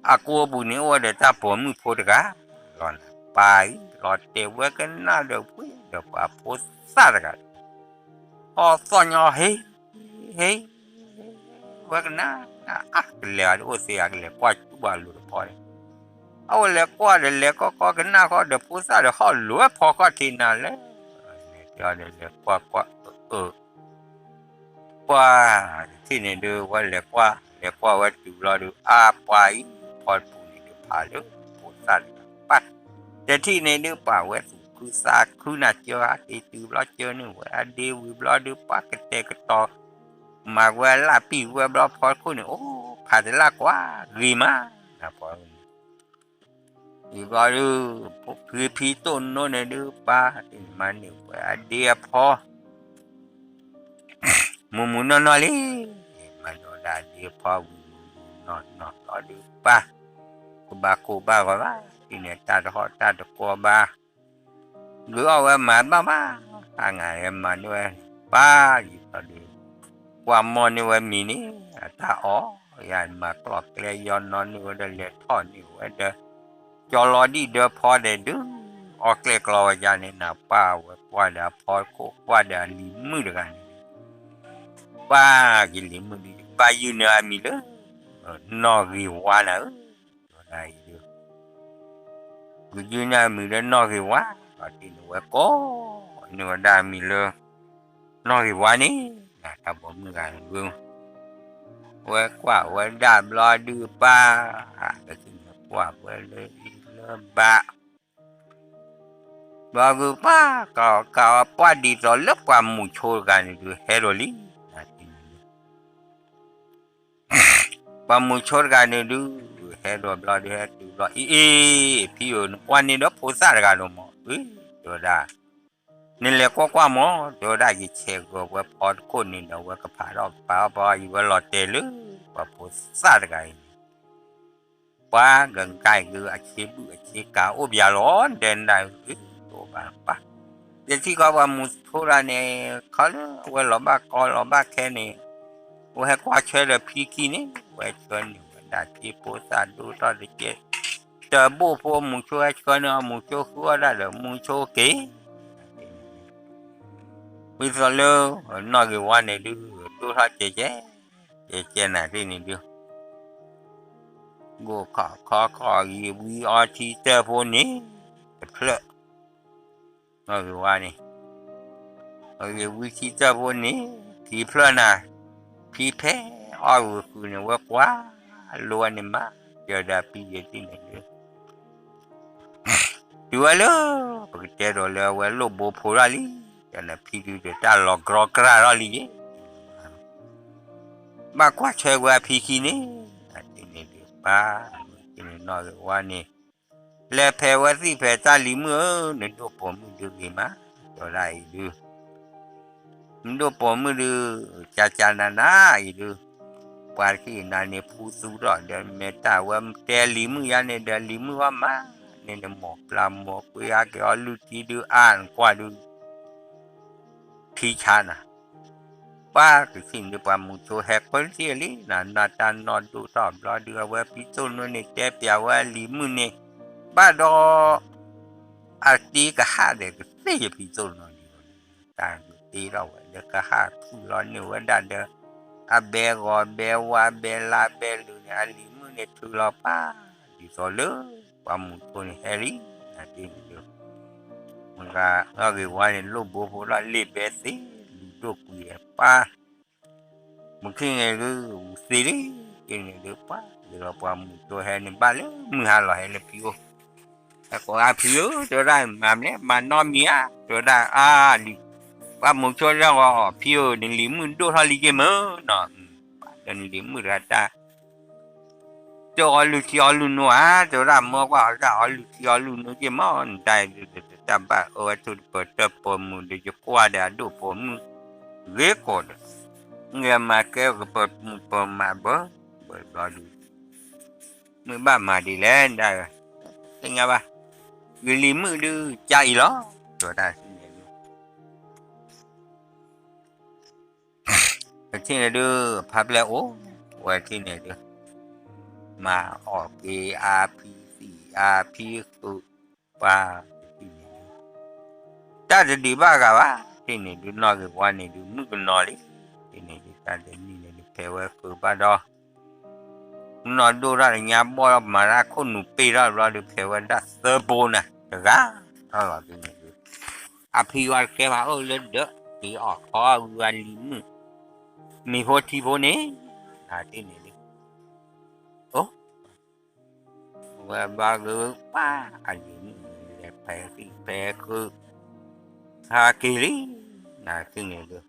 အကိးပူၤန့ၣ် အိၣ်ဝဲဒီးတၢ်ပိာ်မုၣ်ဖိတဂၤ လီၤနၤ ပၢ်အံၤ လီၤတဲာ်ဝဲကနၣ်ဒီးဝံၤဒီးပှၤဖိသၣ်တဂၤ အီၣ်သီၣ်ညီဟ့ ဟ့ ဝဲကနၣ် အါကလဲၤအီၤဒ်အိၣ်သ့အကလဲၤကွၢ်စူၣ်ဘၣ်လိၤတဖီန့ၣ် အဝဲလဲၤကွၢ်ဒီးလဲၤကီကီကနၣ်ဃီဒီး ဖိသၣ်ဒီးဟီၣ်လိၤဝဲဖီခီၣ်ထံးနၤလဲၣ် လဲၤတဲအီၤဒီးလဲၤကွၢ်ကွၢ် အၢ ကွၢ် တထံၣ်န့ၣ်ဒုး ဝဲလဲၤကွၢ် လဲၤကွၢ်ဝဲတုၤဘျီဒုး အါပှၤအံၤ ဖီတပူၤန့ၣ်ဒုးဖးလၢ ဖိသၣ်တဂၤပၢ် တထံၣ်န့ၣ်ဒုး ပာ်ဝဲသူၣ်ခုသးခုနၤစၢၤဧါ တ့တုၤဘျီစၢၤန့ၣ်ဝဲအဒ့ဝံၤဘျီဒုး ပှၤကတဲာ်ကတီၤ မၤဝဲလၢပံာ်ဝဲဘျီဖီခိၣ်န့ၣ် အိၣ်ဖးတလၢ်ကွၢ် ဂ့ၤမး နပှၤ အံၤဘျီဒုး ဂ့ၤဖံတိၣ်နိန့ၣ်ဒုး ပၢ်တ့ၢ်မၤန့ၢ်ဝဲအဒ့အဖီ မုၢ်မုၢ်နီၢ်နီၢ်လံ မၤနီၢ်ဒၣ်ဒ့ဖီဝံၤမုၢ်မုၢ်နီၢ်နီၢ်ဘျီဒုး ပၢ် ကဘၣ်ကိၢ်ဘၣ်ဂီၤဘၣ် တ့ၢ်န့ၣ်တၢ်တဟီၣ်တၢ်တကွီဘၣ် ဂုာ်အီၣ်ဝဲမၤဘၣ်ဘၣ် အငါမၤန့ၢ်ဝဲ ပၢ် ယံၤဘျီဒုး ကွၢ်မီၢ်န့ၢ်ဝဲမံၤန့ၣ် အတၢ်အီၣ် ယမၤကျီၢ်ကျဲယီနီၢ်န့ၢ်ဝဲဒီးလဲၤထီၣ်န့ၢ်ဝဲဒီး ကၠီလီၤဒံၣ်ဒၢဖီဒဲးဒုး အီၣ်ကျဲၣ်ကျီဝဲယါန့ၣ် နပၢ်ဝဲကွၢ်ဒီးအဖီခိၣ်ကွၢ်ဒီးအလံၤမုၣ်တဂၤန့ၣ် ပၢ်က့ၤလံၤမုၣ်ဒုး ဘၣ်ယုၢ်န့ၢ်အမံၤလၢ နီၢ်ဂ့ၤဝါနၤဧၢ ဝဲဒၣ်အံၤဒုး ကယုၢ်န့ၢ်အမံၤလၢနီၢ်ဂ့ၤဝါ ဒီးတ့ၢ်န့ၢ်ဝဲကိး န့ၢ်ဝဲဒၣ်အမံၤလၢ နီၢ်ဂ့ၤဝါန့ၣ် တၢ်ပိာ်မုၣ်ဂၤန့ၣ်ဒုး ဝဲကွၢ်ဝဲဒၣ်ဘျီဒုးပၢ် ကသ့ၣ်န့ၣ်ကွၢ်ဝဲလၢအံၤလၢဘၣ် ဘျီဒုးပၢ် ကကပှၢ်ဒ်သိးလၢပှၤမုၢ်ဆိတဂၤန့ၣ်ဒုး ဟဲဒီးလံ ပှၤမုၢ်ဆိတဂၤန့ၣ်ဒုး ဟဲဒီးဘျီဒုး ဟဲတုၤဘျီ အံၤအံၤ ဖံဧၢ နကွၢ်န့ၢ်ဒီးဖိသၣ်တဂၤဒီးမး အၢ တဲဝဲဒၣ် နလဲၤကွၢ်ကွၢ်မး တဲဝဲဒၣ် ယဆဲးဂီၤဝဲဖီတခိၣ်န့ၣ်ဒီး ဝဲကဖးထီၣ်ပာ်အီၣ်ပာ်အီၣ် ယဝဲလီၤတဲာ်လၢ ပှၤဖိသၣ်တဂၤအံၤန့ၣ် ပှၤကကဲက့ၤအဆ့ဘုၣ်အဆ့ကၤအိၣ်ပယၤလီၤ ဒဲနဒၣ်အံၤ တအိၣ်ဘၣ်ပၢ် ယထံၣ်ဃီပှၤမုၢ်ဆိတဂၤန့ၣ် ခီလၢအဝဲလီၤဘၣ်ကီလီၤဘၣ်ခဲန့ၣ် ဝဲဟဲကွၢ်ဆၢဒီးဖံခံန့ၣ် ဝဲဆှၢန့ၢ်ဝဲဒၣ်စ့ဖိသၣ်ဒိၣ်ထီၣ်တကဲ တဘိၣ်ဖိမုၢ်ဆိဟဲဆှၢန့ၢ်အီၤ မုၢ်ဆိဃုအီၣ်ဒၣ်ဒီး မုၢ်ဆိက့ၤ ဝံၤသိးလၢ နီၢ်ဂ့ၤဝါန့ၣ်ဒုး ဒိၣ်ထီၣ်ကဲကဲ ကဲကဲနၤသ့ၣ်န့ၣ်ဒုး ဂိၢ်ခီၣ်ခီခီၣ်ဂ့ၤဝံအီထံတၢၢ်ဖိန့ၣ် တဖျၢၣ် နီၢ်ဂ့ၤဝါန့ၣ် အဂ့ၤဝံထံတၢၢ်ဖိန့ၣ် ထံဖျၢၣ်နၤ ဖံဖဲအီၣ်ဂုာ်ဃုာ်န့ၣ် ဝဲကွၢ်လိဝဲန့ၣ်မး ကၢၤဒီးဖံယဲၢ်သ့ၣ်န့ၣ်ဒုး တုၤဝဲလၢ ပကတဲဒီးလၢအဝဲလိၣ်ဘိဖိထီၣ်လံ ကၢၤန့ၣ်ဖံဒုးဒီးတၢ်လီၤကြီကြၢ်ထီၣ်လံယဲၢ် ဘၣ်ကွၢ်ဆၢကွံာ်အဖံခံန့ၣ် အသ့ၣ်န့ၣ်ဒုးပၢ် မုၢ်က့န့ၣ်နီၢ်ဂ့ၤဝါန့ၣ် လဲၤဖဲဝဲသ့ၣ်ဖဲတၢ်လံၤမုၣ်ဧၢ နဒိၣ်ပိာ်မုၣ်ဒုးဂ့ၤမး တဲဝဲဒၣ်အံၤဒုး နဒိၣ်ပိာ်မုၣ်ဒုး ကကနၤနၤအံၤဒုး ပှၤတခီနၤန့ၣ်ဖူသူထီၣ်ဒီး မ့ၢ်တၢ်ဝဲတဲလံၤမုၣ်ယါန့ၣ်ဒီး လံၤမုၣ်အီၣ်မး န့ၣ်နမိၢ်ပျၢ်မိၢ်ကွံအါက့ၤအီၣ်လုၢ်ထံဒုးအါနကွၢ်ဒုး ထံဆါနၤ ပှၤကသံၣ်န့ၣ်ပှၤမုၢ်ဆိဟဲကွၢ်သ့ၣ်လံ နနၢ်တၢ်နီၢ်ဒိၣ်ထီၣ်ဘျီဒုး အဝဲဖံသိၣ်နိန့ၣ် တဲပျးဝဲလံၤမုၣ်န့ၣ် ဘၣ်ဒီး အတ့ကဟၣ်ဒီးကသ့ၣ်ယဖံသိၣ်နိန့ၣ် တၢ်ကတ့ထီၣ်ဝဲလၢကဟၣ်ထူၣ်လီၤန့ၢ်ဝဲဒၣ်ဒီး အဘဲဂီၤဘဲဝါဘဲလါဘဲလူၤန့ၣ် အလံၤမုၣ်န့ၣ်ထုးလီၤပၢ် ဒ်သိးလၢ ပှၤမုၢ်ဆိန့ၣ်ဟဲလံ နသ့ၣ်န့ၣ်ဒုး မ့ၢ်ဂ့ၤဝါန့ၣ် လိၣ်ဘိဖိလီၤလ့ၣ်ဘဲသ့လူၤဒိၣ်ကွံာ်ပၢ် မုၢ်ခံန့ၣ်ဒုး ဝံၤသ့လံ က့န့ၣ်ဒုးပှၤ ဒ်သိးပှၤမုၢ်ဆိဟဲန့ၣ် ဘၣ်လၢမုၢ်ဟါလီၤဟဲလၢဖံအိၣ် ဟဲကိးအါဖံဧၢ တဲဝဲဒၣ် မၤမလဲၣ် မၤနီတမံၤဧါ တဲဝဲဒၣ် အါလံ ပှၤမုၢ်ဆိတဂၤအီၤ ဖံဧၢ နလံၤမုၣ်ဒိၣ်ထီၣ်လံက့မ့ၢ်နီၤ ဒီးနလံၤမုၣ်တဂၤတၢ် တ တအီလုၢ်ထံအီလုၢ်နိဧါ, တဲဝဲဒၣ်မၢကွၢ်အီၤတၢ်အီလုၢ်ထံအီလုၢ်နိက့မး, နတၢ်အံၤဒုးတၢ်ဘၣ်အၢဝဲထိၣ်တပၢၤတၢၢ်ပိာ်မုၣ်ဒီး ယကွၢ်ဒီးအဒိၣ်ပိာ်မုၣ်ဂ့ၤကိာ်ဒီး, ငဲမၤကဲကပၢၤမုၣ်ပၢၤမးဘၢ, ဘၢဘျီဒုး မုၢ်ဘၣ်မၤဒ်လဲၣ်ဒၣ်, သ့ၣ်ညါဘၣ်, ဂ့ၤလံၤမုၣ်ဒုးကါအံၤလီၤ, တဲဝဲဒၣ်န့ၣ်ဒုး ပထံၣ်န့ၣ်ဒုး ဖါပျဲၢ်အိၣ်ဝဲထံၣ်န့ၣ်ဒုး မၤအီၣ်က့ၤအါဖံသံၣ်အါဖံဃုာ်ပှၤတထံၣ်န့ၣ်ဒုး တၢ်တဒုးဘၣ်ဂၤဘၣ်, ထံၣ်န့ၣ်ဒုး နီၢ်ဂ့ၤဝါန့ၣ်ဒုး မုၣ်ကနီၤလံ, ထံၣ်န့ၣ်ဒုး တၢ်တနံၣ်န့ၣ်ဒုး ဖဲးဝဲဃုာ်ဘၣ်ဒီး နီၢ်ဒိၣ်ထီၣ်တညါဘီၣ်ဒီး မၤတၢ်ခိၣ်နူာ်ပ့ၤထီၣ်ဘျီဒုး ဖဲးဝဲဒၣ်သၢပိနၤ တဂၤထီၣ်လီၤဒုးန့ၣ်ဒုး အဖံဝဲတကဲဘၣ်အိၣ်လၢဒၢး တ့အီၣ်ခီဝံၤဝဲလံၤမုၣ် မံၤဖိထံဖိန့ၣ် နထံၣ်န့ၣ်ဒုး အိၣ် ဝဲဘျီဒုး ပှၤအလံၤမုၣ်လဲၤဖဲးသံၣ်ဖဲးဃုာ် ဟးက့ၤလံ နထံၣ်န့ၣ်ဒုး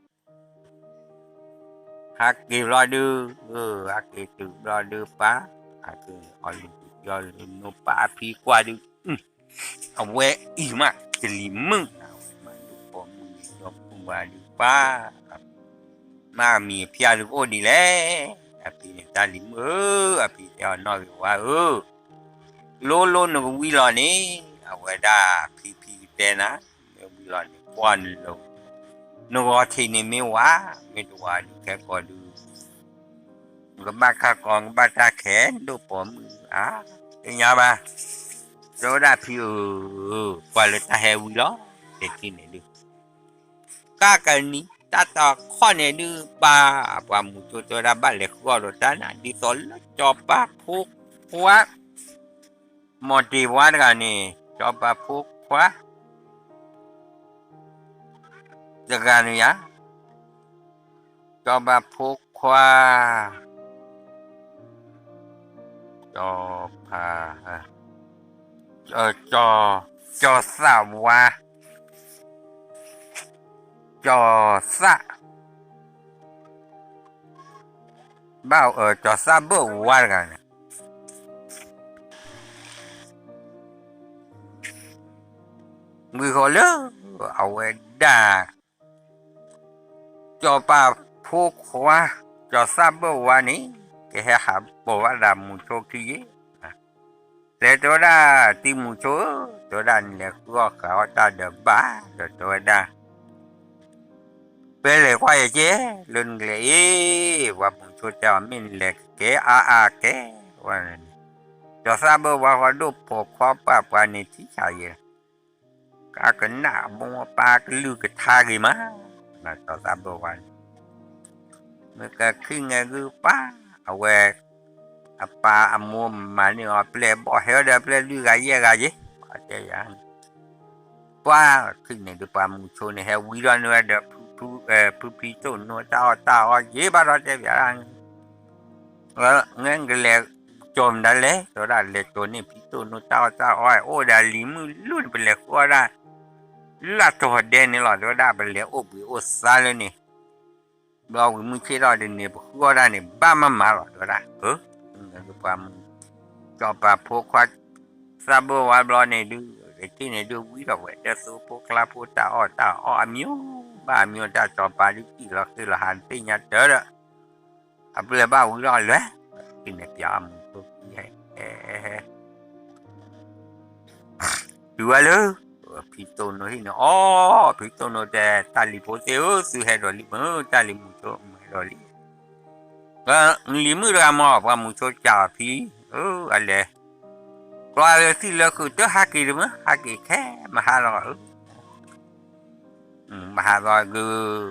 ဟးက့ၤဘျီဒုး, ဟးက့ၤတုၤဘျီဒုးပၢ်, ဟးက့ၤအီၣ်လုၢ်ပျီလုၢ်နိပၢ်အဖံကွၢ်ဒုး, အဝဲအံၤမး တလံၤမုၣ်, မၤဒုးပိာ်မုၣ်န့ၣ် ယီၤပူၤဝဲဒုးပၢ်, မ့ၢ်အမံၤအဖျါဒုးကအိၣ်ဒ်လဲၣ်, အဖံန့ၣ်တၢ်လံၤမုၣ်ဧၢ, အဖံတဲအီၤနီၢ်ဂ့ၤဝါဧၢ လိၤလိၤနကဝံလီၤန့ၣ်, အဝဲဒၣ်ဖံဖံကတဲနၤ, မ့ၢ်ဝံလီၤန့ၣ် ကွၢ်နလီၤ, နဂီၤထံးန့ၣ်မ့ၢ်ဝါ, မ့ၢ်တဝါဒုးခဲကိာ်ဒုး, နကဘၣ်ခါကီ နကဘၣ်တၢ်ခဲ နဒိၣ်ပိာ်မုၣ်ဧါ, သ့ၣ်ညါဘၣ်, တဲဝဲဒၣ်ဖံဧၢ, ကွၢ်လၢတၢ်ဟဲဝံလီၤ, တထံၣ်န့ၣ်ဒုး ကၢ်ကနံၤ တၢ်တခီန့ၣ်ဒုးပၢ်, ပှၤမုၢ်ဆိတဲဝဲဒၣ်ဘၣ်လဲၤဃုအီၣ်ဒီးတၢ်နၤ ဒ်သိးလၢစီၤပၤဖိခွါ, မီၤတ့ၤဝါတဂၤန့ၣ် စီၤပၤဖိခွါ, တဂၤန့ၣ်ယါ, စီၤပၤဖိခွါ, စီၤပၤ, စီၤ, စီၤသးဝါ, စီၤသး, ဘၣ်, စီၤသးဘၢၣ်ဝါတဂၤန့ၣ် ဝံၤဃီၤလၢ အဝဲဒၣ် စီၤပၤဖိခွါ, စီၤသးဘၢၣ်ဝါန့ၣ် ကဟဲဟးပိာ်ဘၣ်ဒၣ်မုၢ်ဆိခံယ့ၢ်, လဲၤတဲဝဲဒၣ်တံၤမုၢ်ဆိဧၢ, တဲဝဲဒၣ်နလဲၤဃုအီၣ်ဃုအီၣ်တၢ်ဒီးဘၣ်, ဒီးတဲဝဲဒၣ် ပလဲၤကွၢ်ယကဲ လၢနကလဲၤအ့ၣ်, ပှၤမုၢ်ဆိတဲအီၤ မ့ၢ်နလဲၤကကဲအါအါကဲ, ဝဲန့ၣ်, စီၤသးဘၢၣ်ဝါဃီဒိၣ်ပိာ်ခွါပာ်ပှၤန့ၣ်ထံဆးယဲၢ်, ကကနၣ်အမိၢ်အပၢ်ကလုၢ်ကထါဂ့ၤမး, စီၤသးဘၢၣ်ဝါန့ၣ်, မ့ၢ်ကခံငဲၤဂုၢ်ပၢ်, အဝဲ အပၢ်အမိၢ်မၤန့ၢ်အီၤပျဲၢ်ဘီၣ်ဟဲဒီးပျဲၢ်လွံၢ်ဂၤယဲၢ်ဂၤယ့ၢ်, တဲယၤ ပှၤခံန့ၣ်ဒုး ပှၤမုၢ်ဆိန့ၣ် ဟဲဝံထီၣ်န့ၢ်ဝဲဒီး ဖုဖံတိၣ်နိတၢ်အီၣ်တၢ်အီယ့ၢ်ဘၣ်ဒီးတဲဘၣ်, ငဲကလဲၤကၠီၤမတၤလဲၣ်, တဲဝဲဒၣ်လဲၤကၠီၤန့ၢ်ဖံတိၣ်နိတၢ်အီၣ်တၢ်အီ အိၣ်ဒီးလံၤမုၣ်လွံၢ်န့ၣ် ပလဲၤဃုအီၣ်ဒၣ် လၢအတီၤဒဲန့ၣ်လီၤ, တဲဝဲဒၣ်ပလဲၤအိၣ်ဘှံးအိၣ်သါလၢန့ၣ် ဘျီဝံၤမုၢ်ဆ့ၣ်ထီၣ်ဒ်န့ၣ် ပဃုအီၣ်တၢ်န့ၣ် ဘၣ်မၤမၤလီၤ တဲဝဲဒၣ်, ပှၤမုၢ်, စီၤပၤဖိခွါ သးဘၢၣ်ဝါဘျီန့ၣ်ဒုး, တထံၣ်န့ၣ်ဒုး ဝံထီၣ်ဝဲတၢ်သိဖိကျါဖိတၢ်အီၣ်တၢ်အီအမျိုးဘၣ်အမျိုး တၢ်စီၤပၤဒုးစံၣ်လီၤဃ့ၢ်လီၤဟးတသ့ၣ်ညါတၢ်ဒီး အပျဲၢ်ဘၣ်ဝံထီၣ်လဲၤ, တထံၣ်န့ၣ်ပၠးအမုၢ်ဖိခံဟဲ တုၤဝဲလၢ ဖံတိၣ်နိဟံၣ်န့ၣ် အီ, ဖံတိၣ်နိတဲ တၢ်လံၤဖိသ့ၣ်ဧၢ, သုဟဲဒီးလံမုၢ်, တၢ်လံၤမုၢ်ဆိမုၢ်ဟဲဒီးလံ, လံၤမုၢ်တဂၤမ့ၢ် ပှၤမုၢ်ဆိစံးအီၤဖံ, အလဲၤ, ကျီလၢသံၣ်လၢဃုာ်တဟးက့ၤတမုၢ်, ဟးက့ၤခဲမဟါလီၤ, မဟါလီၤဂုၢ်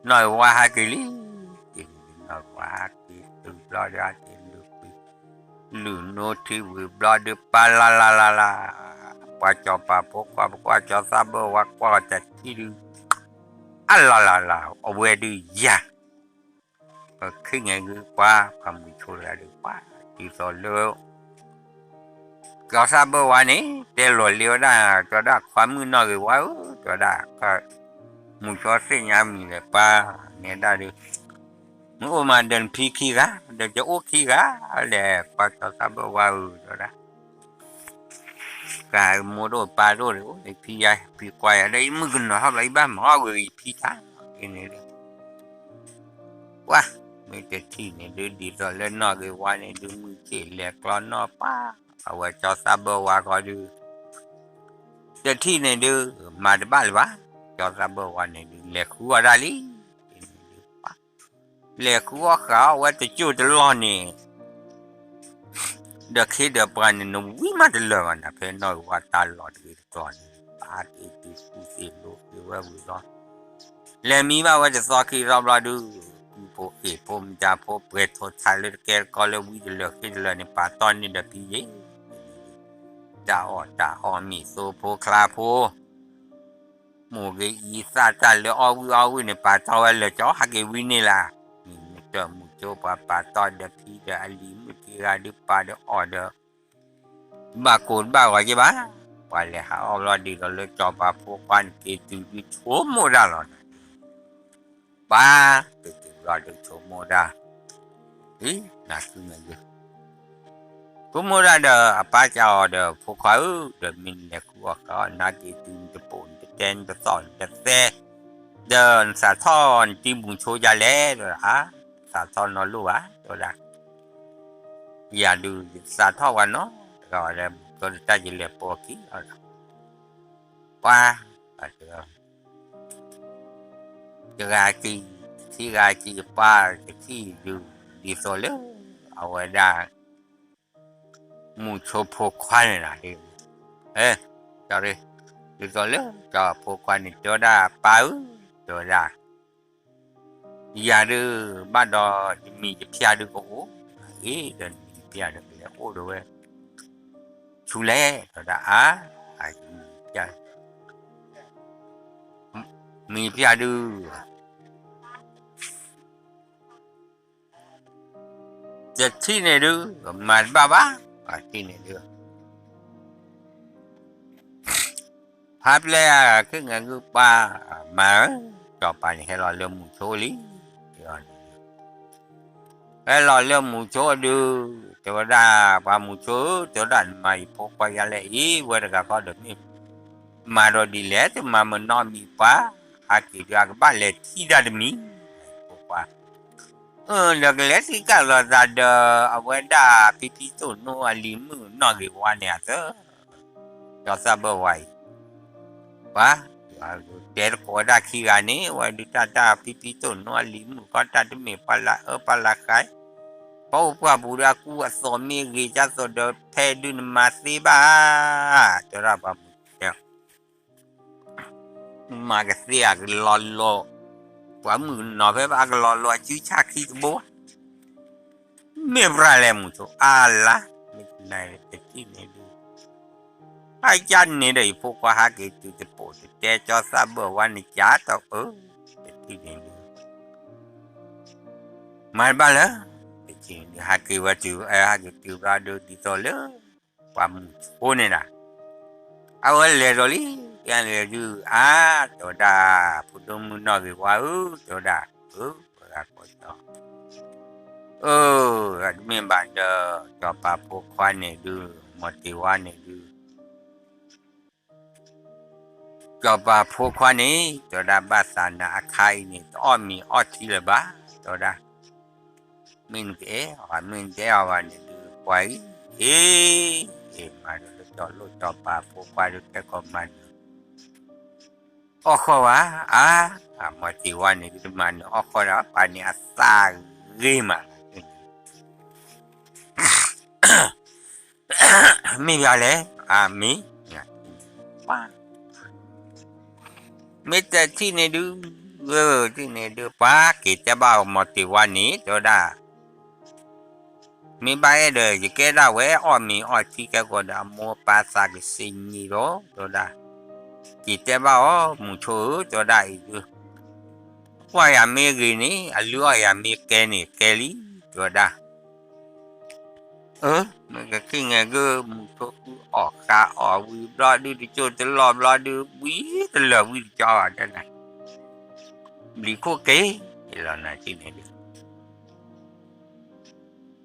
နီၢ်ဝါဟးက့ၤလံ, နီၢ်ဝါဟးက့ၤတုၤဘျီဒီး ဟးက့ၤလုၢ်ကွံာ် လုၢ်နိထံဝံၤဘျီဒီး ပၢ်လၢ်လၢ်လၢ်လၢ်, ပှၤစီၤပၤဖိခွါ ပကွၢ်စီၤသးဘၢၣ်ဝါကွၢ်တထံၣ်ဒုး, အလၢ်လၢ်လၢ် အဝဲဒုးယၤ, ပခံငဲၤဂုၢ်ပှၤ ပှၤမုၢ်ဆိတဂၤဒီး ပှၤတုၤသိးလၢ စီၤသးဘၢၣ်ဝါန့ၣ် တဲလီၤလံဝဲဒၣ် တဲဝဲဒၣ် ခွါမုၣ်နီၢ်ဂ့ၤဝါဧၢ, တဲဝဲဒၣ် မုၢ်ဆိသ့ၣ်ညါမံၤလၢပၢ်န့ၣ်ဒၣ်ဒီး မ့ၢ်အိၣ်မးဒီးနဖံခံဂၤ, ဒီးယအိၣ်ခံဂၤလဲၣ်, ကွၢ်ကၠီသၣ်ဘၢၣ်ဝါဧၢ တဲဝဲဒၣ်, ကမိၢ်ဒိၣ်ပၢ်ဒိၣ်န့ၣ် အိၣ်န့ၣ်ဖံယါ ဖံကွၢ်ယၤဒီး ယမုၣ်ကနီၤထီၣ်ဘျီ ယဘၣ်မၤအီၣ်ဝဲဂ့ၤယဖံတၢ်န့ၣ်ဒီး ပှၤ မ့ၢ်တထံၣ်န့ၣ်ဒုး ဒ်သိးလၢနီၢ်ဂ့ၤဝါန့ၣ်ဒုး မုၢ်ဆ့ၣ်လဲၤကျီနီၢ်ပၢ်, အဝဲကၠီသၣ်ဘၢၣ်ဝါဃီဒုး တထံၣ်န့ၣ်ဒုး မၤတဘၣ်လၢၤဘၣ်, ကၠီသၣ်ဘၢၣ်ဝါန့ၣ်ဒုး လဲၤဃုအီၣ်ဒၣ်လံ, န့ၣ်ဒုး လဲၤဃုအီၣ်ဃုအီၣ်ဝဲတစိၢ်တလီၢ်န့ၣ် ဒီးခ့ဒီးပှၤန့ၣ် နဝံမးတလၢာ်ဘၣ်နၤ, ဖဲနီၢ်ဂ့ၤဝါတၢ်လီၢ်တဂ့ၤတတီၤန့ၣ် ပာ်က့ၤတုၤကူၣ်သ့ၣ်လိၤက့ၤဝဲဝံၤလီၤ. လဲၤမံဘၣ်ဝဲတသီခံသီဘျီဒုး ကူဖိဃ့ၢ်ဖိမတၤဖိ ပှဲၤထိၣ်ထးလၢတကဲတကီလၢဝံတလၢာ်ဃ့တလၢာ်န့ၣ် ပာ်တီၢ်န့ၢ်ဒီးဖံယ့ၣ် တၢ်အီၣ်တၢ်အီမ့ၢ်သိဖိချါဖိ မိၢ်ဂ့ၤအံၤသၣ်တၢ်လၢအီၣ်ဝံၣ်အီၣ်ဝံၣ်န့ၣ် ပာ်တီၢ်ဝဲလၢာ်ကၠီ ဟးက့ၤဝံန့ၣ်လၢ်, မုၢ်တၢၢ်မုၢ်ကၠိပှၤပာ်တီၢ်ဒီးဖံဒီးအလံၤမုၣ်ခံဂၤဒုးပာ်ဒီးအီၣ်ဒီး တဘၣ်ကိၢ်တဘၣ်ဂီၤက့ၤဘၣ်, ပှၤလဲၤဟးအီၣ်ဘျီဒ်သိးလၢကၠီပၤဖိခွါန့ၣ်က့ၤတုၤဒုးဆိကမိၣ်တၢ်လီၤနၤ, ပှၤက့ၤတုၤဘျီဒုးဆိကမိၣ်တၢ် အံၤ နၤခုမ့ၢ်ယု ဃုမိၢ်ဒၣ်ဒီးအပၢ်ကးအီၤဒီး ဖိခွါဧၢ, ဒီးမ့ၢ်နလဲၤဃုအီၣ်ဃုအီၣ် နဟးက့ၤတုၤနတပိာ်နတတဲနတသီၣ်နတသဲ, ဒီးနစးထီၣ်နတံၤမုၢ်ဆိဒ်လဲၣ်, ဒီးအါ စးထီၣ်နီတလိၣ်ဘၣ် တဲဝဲဒၣ်, ယၤဒုးယစးထီၣ်ဝဲနီတဂၤဒီး မုၢ်ကၢတတၢ်ယလဲၤပိာ်ခံလီၤဒီး ပှၤ တဂၤကံၢ် တထံၣ်ဂၤကံၢ်ပှၤ တထံၣ်ဒုး ဒ်သိးလၢ အဝဲဒၣ် မုၢ်ဆိဖိခွါန့ၣ်လီၤ, ဒ်သိးလၢ ကၠီဖိခွါန့ၣ် တဲဝဲဒၣ် ပၢ်ဧၢ, တဲဝဲဒၣ် ယၤဒုး ဘၣ်ဒီးယမံၤယဖၠၣ်ဒုးကအိၣ်, အ့ ဒီးနမံၤယဖၠၣ်ဒုးကလဲၤအိၣ်ဒီးဝဲ ဆူလဲၣ်, တဲဝဲဒၣ် အါ အမံၤယဖၠၣ် မံၤယဖၠၣ်ဒုး တထံၣ်န့ၣ်ဒုး မၤတဘၣ်ဘၣ်, တထံၣ်န့ၣ်ဒုး ဖါပျဲၢ် ခဲကနံၣ်အံၤ ပှၤမၤ ကၠီပၤန့ၣ် ဟဲလီၤလၢမုၢ်ဆိလံ, ဟဲလီၤလၢမုၢ်ဆိဒုး တဲဝဲဒၣ် ပှၤမုၢ်ဆိဧၢ, တဲဝဲဒၣ် နမၤယဖိခွါယါလဲၣ်အံၤ, ဝဲတဂၤဃီဒီးမ့ၢ် မၤဒီးဒ်လဲၣ်, တမၤမနီမံၤပှၤ, ဟးက့ၤဒုး အကဘၣ်လဲၤထံၣ်တၢ်တမံၤ, ဖိခွါ အၢ ဒီးကလဲၤထံၣ်ကၣ်လိာ်သးဒီး အဝဲဒၣ်ဖံဖံသိၣ်နိအလံၤမုၣ်နီၢ်ဂ့ၤဝါန့ၣ်အသၢ, ကၠီသၣ်ဘၢၣ်ဝါအံၤ, ပှၤ တဲတကိးဝဲဒၣ်ခံဂၤန့ၣ် ဝဲဒုးတၢ်တၢ်ဖံဖံသိၣ်နိအလံၤမုၣ်ဃီ တၢ်တမ့ၢ်ပှၤလၢအၢပှၤလၢဃဲ, ပှၤအိၣ်ပှၢ်ပူၤဒီးအကူအသိးမ့ၢ်ဂ့ၤ ကၢ်သိးဒီးဖဲဒုးနမၤသ့ဘၣ်, တဲဝဲဒၣ်ပှၤမုၢ်တဲ မၤကသ့အကလီၤလိာ်, ပှၤမုၣ်ကနီၤဖဲဘၣ်အကလီၤလိာ်အစုဆၣ်ခံတဘိ, မ့ၢ်ပြၢ်လဲၣ်မုၢ်ဆိ အါလါ, မ့ၢ်တနံၤတထံၣ်န့ၣ်ဒုး, အကၢ်န့ၣ်ဒီးယဖိခွါဟးက့ၤတုၤတပိာ်တတဲ ကၠီသၣ်ဘၢၣ်ဝါန့ၣ်ကၢ်တီအၢ, တထံၣ်န့ၣ်ဒုး မၤတဘၣ်လၢၤ, တထံၣ်န့ၣ်ဒုး ဟးက့ၤဝဲတုၤ ဟဲက့ၤတုၤဘျီဒုး ဒ်သိးလၢ ပှၤမုၢ်ဆိန့ၣ်ဒၣ် အဝဲလဲၤဒီးလံ, ကလဲၤဒုး အါ တဲဝဲဒၣ် ဖိဒိၣ်မုၣ်နီၢ်ဂ့ၤဝါဧၢ, တဲဝဲဒၣ်, အၢ ပှၤဂၤကိးကၠီ, အၢ တမ့ၢ်ဘၣ်ဒီး ကၠီပၤဖိခွါန့ၣ်ဒုး မီၤတ့ၤဝါန့ၣ်ဒုး ကၠီပၤဖိခွါန့ၣ် တဲဝဲဒၣ် ဘၣ်သးနၤအခါအံၤန့ၣ် တအီၣ်မ့ၤအီထံလၢၤဘၣ်, တဲဝဲဒၣ်, မ့ၢ်နကအဲၣ်အီၤဘၣ် မ့ၢ်နတအဲၣ်အီၤဘၣ်န့ၣ်ဒုး ပှၤအံၤ အ့ မၤဒီးလၢကၠီလိၣ်ကၠီပၤဖိခွါဒုး တဲကိးမၤနၢၤ အီၣ်ဃီၣ်ဘၣ်, အါ မီၤတ့ၤဝါန့ၣ်ဒုး တမၤနၢၤအီၣ်ဃီၣ်ဒၣ် ပှၤန့ၣ်အသးဂ့ၤမး မ့ၢ်ဘၣ်လဲၣ်, အမ့ၢ်, မ့ၢ်တထံၣ်န့ၣ်ဒုး, ထံၣ်န့ၣ်ဒုး ပှၤက့ၤတဲဘၣ်အီၤမီၤတ့ၤဝါန့ၣ် တဲဝဲဒၣ်, မ့ၢ်ဘၣ်အဲၣ်ဒီး ယကဲဒၣ်ဝဲအီၣ်မ့ၤအီထံကဲကိးဒီး အမိၢ်အပၢ်သးကစံးညီဒီး တဲဝဲဒၣ်, က့ၤတဲဘၣ်အီၤ မုၢ်ဆိဧၢ တဲဝဲဒၣ်အံၤဒုး, ကွၢ်ယၤမ့ၢ်ဂ့ၤန့ၣ် အလုၢ်အီၣ်ယၤမ့ၢ်ကဲန့ၣ် ကဲလံ, တဲဝဲဒၣ် အၢ မ့ၢ်ကခ့ၣ်ငဲၤဂ့ၢ် မုၢ်ဆိအီၣ်ဃာ်အီၣ်ဝံၤဘျီဒုး တစိၢ်တလီၢ်ဘျီဒုး ဝံၤတလၢာ်ဝံၤတကၠီဘၣ်တဲနၤ, ဘျံးခိၣ်က့ၤလီၤနၤထံၣ်န့ၣ်ဒုး,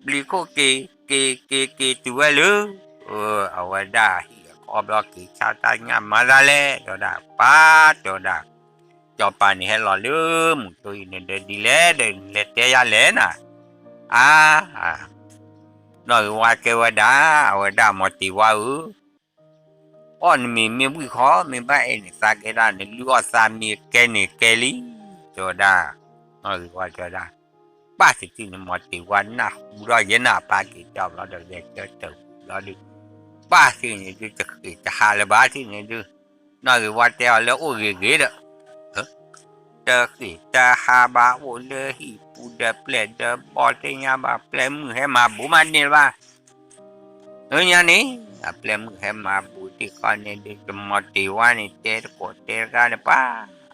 ဘျံးခိၣ်က့ၤ က့ၤက့ၤက့ၤတုၤဝဲလၢ အဝဲဒၣ်ဟံၣ်အခီဘျီ က့ၤဆါတၢ်ညၣ်မၤသးလဲၣ် တဲဝဲဒၣ် ပၢ်တဲဝဲဒၣ်, စီၤပၤန့ၣ်ဟဲလီၤလၢမုဆိအံၤန့ၣ်ဒီးဒ်လဲၣ်ဒီး နလဲၤတဲယၤလဲၣ်နၤ, အါ နီၢ်ဂ့ၤဝါတဲဝဲဒၣ် အဝဲဒၣ်မီၤတ့ၤဝါဧၢ, အီၣ်နမ့ၤမ့ၢ်ဝံၣ်ဃီ မ့ၢ်ဘၣ်အဲၣ်န့ၣ်သးကဲဒၣ်န့ၣ် လုၢ်အီၣ်သးမ့ၢ်ကဲန့ၣ်ကဲလံ, တဲဝဲဒၣ်, နီၢ်ဂ့ၤဝါတဲဝဲဒၣ်, ပၢ်တထံၣ်န့ၣ် မီၤတ့ၤဝါနၢ်ဟူထီၣ်ယဲနၤ ပၢ်က့ၤကၠီဘျီဒီး ဂဲၤကၢတၢၢ်ဟူဘျီဒီး, ပၢ်ထံၣ်န့ၣ်ဒုး တဃ့ၢ်တဟးလၢၤဘၣ်ထံၣ်န့ၣ်ဒုး, နီၢ်ဂ့ၤဝါတဲအီၤလၢအိၣ်ဂ့ၤဂ့ၤဒီး တဃ့ၢ်တဟးဘၣ် အိၣ်လၢဟံၣ်ပူၤဒီးပျဲၢ်ဒီးဘီၣ်သ့ၣ်ညါဘၣ် ပျဲၢ်မုၣ်ဟဲမၤဘူးမးန့ၢ်လၢၤဘၣ်, အၢညါန့ၣ် အပျဲၢ်မုၣ်ဟဲမၤဘူးဒံးဃီန့ၣ်ဒုး တမီၤတ့ၤဝါန့ၣ် တဲတကိးတဲတဂၤန့ၣ် ပၢ်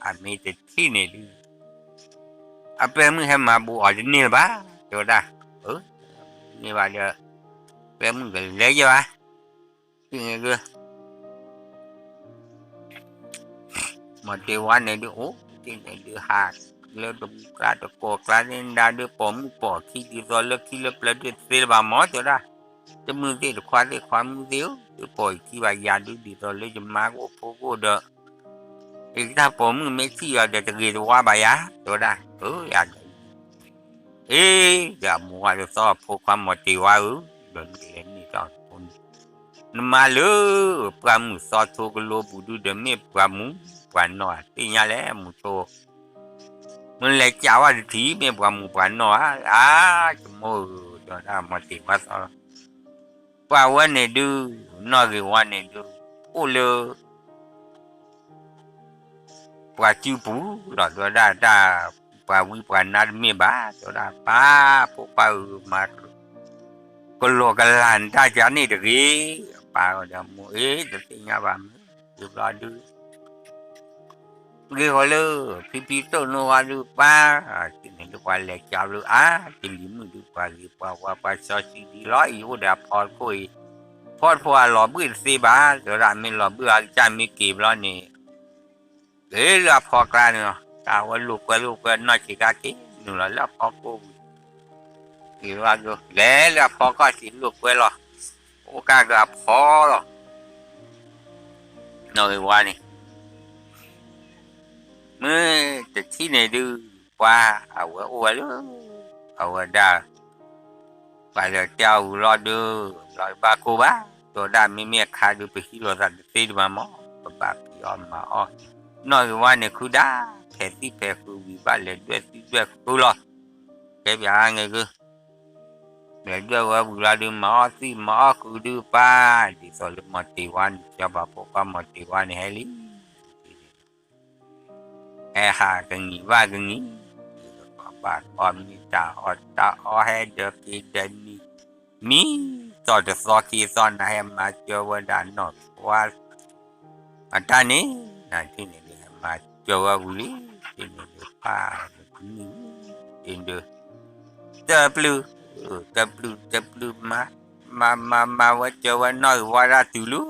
အမ့ၢ်တထံၣ်န့ၣ်ဒုး အပျဲၢ်မုၣ်ဟဲမၤဘူးအီၤတန့ၢ်လၢၤဘၣ် တဲဝဲဒၣ်, န့ၢ်ဘၣ်ဒီး ပျဲၢ်မုၣ်ကလဲၤယဲဘၣ်, ထံၣ်န့ၣ်ဒုး မီၤတ့ၤဝါန့ၣ်ဒုး အိၣ်ထံၣ်န့ၣ်ဒုး ဟးလၢတမူကျါတကိးကျါသ့ၣ်ဒါဒုး ပိာ်မုၣ်ပိာ်ခံဒ်သိးလၢခံလၢပျၢၤဒုးတသ့လၢၤဘၣ်မီၤ တဲဝဲဒၣ်, တမုၢ်သ့ၣ်တခွါသ့ၣ်ခွါမုၢ်သ့ၣ်ဧၢ, ဒုးပိာ်ယခံဘၣ်ယၤဒုး ဒ်သိးလၢယမါကအိၣ်ဖိကအိၣ်ဒီး ယတၢ်ပိာ်မုၣ်မ့ၢ်ထံၣ်ယၤဒီးတဂ့ၤတဝါဘၣ်ယၤ တဲဝဲဒၣ်, အၢ ယၤဒီး အ့ ဒီးမူဝါဒ်သိးအဖိခွါမီၤတ့ၤဝါဧၢ, ဒီးနကလဲၤန့ၢ်တၢ်ဖိန့ၣ် နမါလၢ ပှၢ်မုၢ်သီထိကလိပူၤဒုး ဒီးမ့ၢ်ပှၤမူ ပှၤနီၢ်ဧါ သ့ၣ်ညါလဲၣ် မူဆိ, မ့ၢ်လဲၤကးဝဲတထံၣ် မ့ၢ်ပှၤမူပှၤနီၢ်ဧါ, အါ ယမိၢ်ဧၢ တဲဝဲဒၣ်မီၤတ့ၤဝါသီလီၤ, ပှၤဝဲန့ၣ်ဒုး နီၢ်ဂ့ၤဝါန့ၣ်ဒုး အိၣ်လၢ ပှၤစုပူၤလီၤ တဲဝဲဒၣ်တၢ် ပှၤဝံပှၤနါတမ့ၢ်ဘၣ် တဲဝဲဒၣ် ပၢ်ဖိခွါဧၢ မၤ ကလီၤကလၤနတၢ်ကါန့ၣ်တဂ့ၤ, ပၢ်ဝဲဒီးမိၢ်အ့ တသ့ၣ်ညါဘၣ်မ့ၢ် ယဘျီဒုး ဂ့ၤဃီလၢ ဖံဖံသိၣ်နိဝါဒုးပၢ်, ထံၣ်န့ၣ်ဒုးပှၤလဲၤကၠီဘျုးအါ, တလံၤမုၣ်ဒုးပှၤဂ့ၤပှၤဝါပှၤစီဆှံဒံးလီၤအံၤ အိၣ်ဒီးအဖီခိၣ်အံၤ, ဖီတဖိအလီၤဘှံၣ်တသ့ဘၣ်, တဲဝဲဒၣ်မ့ၢ်လီၤဘှံၣ်အကစၢ်မ့ၢ်က့ၤဘျီန့ၣ် က့ၤလၢအဖီကျါန့ၣ်လီၤ, တၢ်ဝဲလိာ်ကွဲလိာ်ကွဲနီၢ်ဆံးကါက့ၤနုာ်လီၤလၢအဖီခိၣ်ပူၤ, က့ၤဘျီဒုး လဲၤလၢအဖီခီၣ်ထံးလိာ်ကွဲလီၤ, အိၣ်ကါကအဖီလီၤ, နီၢ်ဂ့ၤဝါန့ၣ် မ့ၢ်တထံၣ်န့ၣ်ဒုး ပှၤအဝဲအိၣ်ဝဲလၢ အဝဲဒၣ် ပှၤလဲၤတဲအီၤဝံၤလီၤဒုး ဘျီဘၣ်ကိၢ်ဘၣ်, တဲဝဲဒၣ်မ့မ့ၢ်အခါဒုး ပဟံးလိာ်သးတသ့ဒံးဘၣ်မး, ပဘၣ်ဖံးအီၣ်မၤအီၣ်, နီၢ်ဂ့ၤဝါန့ၣ် ခုဒၣ် ဖဲးသံၣ်ဖဲးဃုဝံၤ ဘၣ်လဲၤဒွဲၣ်သံၣ်ဒွဲၣ်ဃုလီၤ, တဲပၠးန့ၣ်ဒုး လဲၤဒွဲၣ်ဝဲဝံၤလီၤဒုး မၤအီၣ်သံၣ်မၤအီၣ်ဃုဒုးပၢ်, ဒ်သိးလၢမီၤတ့ၤဝါန့ၣ် ကၠီဘၣ်ဖိခွါမီၤတ့ၤဝါန့ၣ်ဟဲလံ ဟဲဟးကနံၤဘၣ်ကနံၤ, ဘၣ်အီၣ်မ့ၢ်တၢ်အီၣ်တၢ်အီဟဲဒီးက့ၤဒီးနံၤ, မံၤသီၣ်တသီခံသီနၤ ဟဲမၤစၢၤဝဲဒၣ်နီၢ်ဝါ အတၢ်န့ၣ်, နထံၣ်န့ၣ်ဒုး ဟဲမၤစၢၤဝဲဝံၤလံ, ထံၣ်န့ၣ်ဒုးဖးနံၤ, ထံၣ်ဒုး တပျုၢ်, တပျုၢ်တပျုၢ်မၤ, မၤမၤမၤဝဲစၢၤဝဲနီၢ်ဂ့ၤဝါဒၣ်တုၤလၢ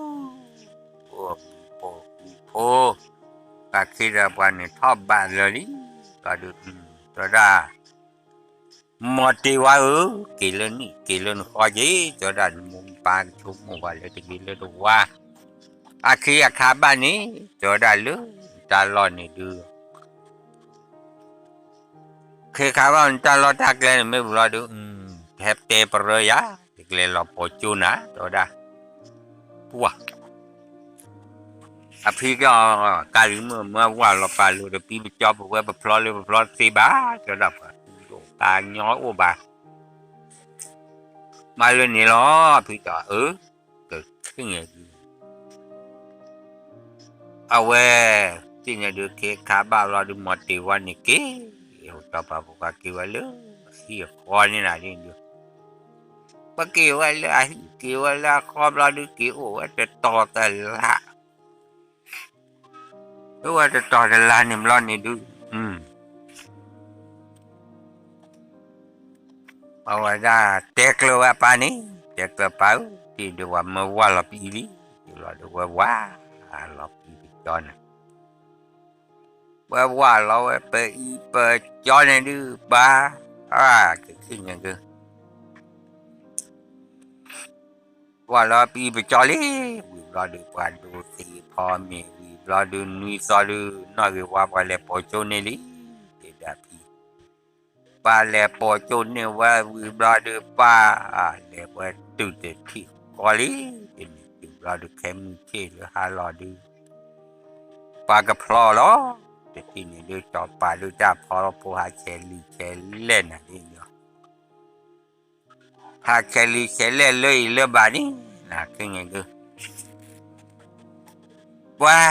အိၣ်ဖိ, ပှၤခ့ဒီးပှၤန့ၣ်ထီၣ်ဘးလၢာ်လံ, ဘျီဒုး, တဲဝဲဒၣ်, မီၤတ့ၤဝါဧၢ, က့ၤလၢနံၣ်က့ၤလၢနဃီက့ၤ, တဲဝဲဒၣ်နမိၢ်နပၢ်ကဆိကမိၣ်ပှၤလၢတဂ့ၤလၢတဝါ, အခ့အခါဘၣ်န့ၣ်, တဲဝဲဒၣ်လၢတၢ်လီၢ်န့ၣ်ဒုး ခ့ခါဘၣ်နတၢ်လီၢ်တၢ်ကျဲန့ၣ်မ့ၢ်ဝံၤလီၤဒုး, ဟဲတဲပရၢယၤ, ယကလဲၤလီၤပိာ်ကၠိနၤ, တဲဝဲဒၣ်, ပှၤ, အဖံကီၢ်, ကၢ်လံၤမုၣ်မၢဝၢ်လီၤပာ်လိာ်တပံပကၠီ ပဝဲပဖျီလၢပဖျီတသ့ဘၣ်, တဲဝဲဒၣ်ပှၤသူၣ်ဒိၣ်ကါညီအိၣ်ဘၣ် မၤလၢန့ၣ်လီၤ, ဖံကီၢ်ဧၢ, ကခ့ၣ်န့ၣ်ဒုး အဝဲ, သ့ၣ်န့ၣ်ဒုး ခ့ခါဘၣ်လီၤဒုး မီၤတ့ၤဝါန့ၣ်က့ၤ, ဟိၣ်တီပာ်ဖိခွါက့ၤဝဲလၢ အဟံၣ်အဃီန့ၣ်နၤဒ်န့ၣ်ဒုး, ပက့ၤဝဲလၢအဟံၣ်က့ၤဝဲလၢအဃီဘျီဒုး က့ၤအိၣ်ဝဲတတီၤတလါ အိၣ်ဝဲတတီၤတလါန့ၣ်ဘျီန့ၣ်ဒုး, အဝဲဒၣ်တဲကျၢၤဝဲအပၢ်န့ၣ်, တဲကျၢၤပၢ်ဧၢ, တံၢ်ဒုးဝဲမၢဝၢ်လီၤပံလံ, တံၢ်လီၤဒုးဝဲဝၢ်လီၤပံပကၠီန့ၣ်, ဝဲဝၢ်လီၤဝဲပအံပကၠီန့ၣ်ဒုး ပၢ်, ကခ့ၣ်န့ၣ်ဒုး ပှၤလၢပံပကၠီလံ, ဝံၤဘျီဒုး ပှၤဒိးသ့ၣ်ဖီမ့ၢ်ဝံၤဘျီဒုး နွံသီဒုး နီၣ်ဂ့ၤဝါ ပှၤလဲၤပိာ်ကၠိန့ၢ်လံ, ဒ့ဒၣ်ဖံ ပှၤလဲၤပိာ်ကၠိန့ၢ်ဝဲဝံၤဘျီဒုး ပှၤလဲၤဝဲတုၤတထံၣ်ဃီလံ, တန့ၣ်တုၤဘျီဒုး ခဲမုၢ်ဆ့ၣ်လၢဟါလီၤဒုး ပှၤကဖျီလီၤ, တထံၣ်န့ၣ်ဒုး စီၤပၤဒုး တၢ်ဖီဖိဟးဆဲးလံာ်ဆဲးလဲၢ်နၤဒ်န့ၣ်လီၤ. ဟးဆဲးလံာ်ဆဲးလဲၢ်လၢအံၤလၢဘၣ်န့ၣ် နၤခဲန့ၣ်ဒုး ပှၤ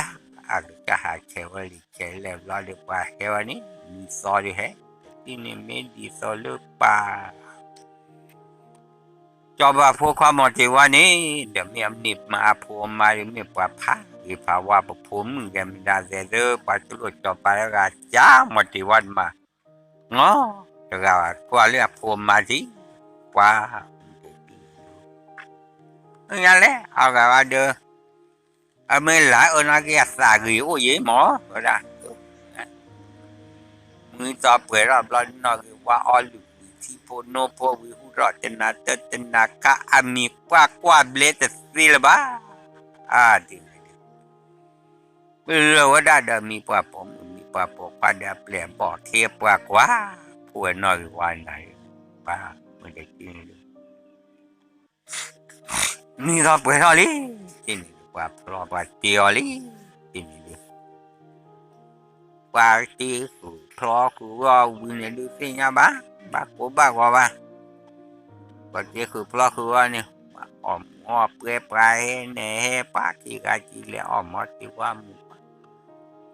အကစၢ်ဟးဆဲးဝဲလံာ်ဆဲးလဲၢ်ဘျီဒုး ပှၤဟဲဝဲန့ၣ် နွံသီဒုးဟဲ, တထံၣ်န့ၣ်မ့ၢ်ဒ်သိးလၢပှၤ စီၤပၤဖိခွါမီၤတ့ၤဝါန့ၣ် ဒီးမ့ၢ်အမ့ၢ်မါအဖိအမါဒုး မ့ၢ်ပှၤဖးဂ့ၤဖးဝါ ပဖိမုၣ်ဂဲၤမဒါသဲးသၢ ပှၤတလိၣ်စီၤပၤလၢဂၤ ကၢ်မီၤတ့ၤဝါတမၤ နီတဂၤဘၣ် ကွၢ်လၢအဖိအမါထံး ပှၤ ညါလဲၣ် အဂၤဘၣ်ဒီး အမ့ၢ်လၢအၢနီၣ်က့ၤအသးဂ့ၤအိၣ်ယံၤမး ဝဲဒၣ် မုၢ်သီပှဲၤထီၣ်ဘျီ နီၣ်ဂ့ၤဝါအီလုၢ်ကွံာ်ထံဖိနိဖိဝံၤ ဟူထီၣ်တနၤတၢတနၤခါ အမံၤကွၢ်ကွၢ်ဘျဲတသ့လၢၤဘၣ် အါဒ်န့ၣ် လၢာ်ဝဲဒၣ်ဒီးမံၤပှၢ်ပိာ်မုၣ် မံၤပှၢ်ပိာ်ခွါဒီးအပျဲၢ်အဘီၣ် ခ့ပှၤကွၢ် ဖိဝဲနီၣ်ဂ့ၤဝါနၤ ပှၤ မ့ၢ်တထံၣ်န့ၣ်ဒုး မုၢ်သီပှဲၤထီၣ်လံ တထံၣ်န့ၣ်ဒုး ပှၤဖျီပှၤတ့အီၤလံ တထံၣ်န့ၣ်ဒုး ပှၤတ့ဃုာ်ဖျီဃုာ်ဝဲအီၤဝံၤန့ၣ်ဒုး သ့ၣ်ညါဘၣ် ဘၣ်ကိၢ်ဘၣ်ဂီၤဘၣ် ပှၤတ့ဃုာ်ဖျီဃုာ်ဝဲအီၤန့ၣ် ပှၤအီၣ်မူအီၣ်ပွဲ ပှၤဟဲနဲၣ်ဟဲ ပှၤခံဂၤကံလဲၤအီၣ်မီၤတ့ၤဝါမူၤ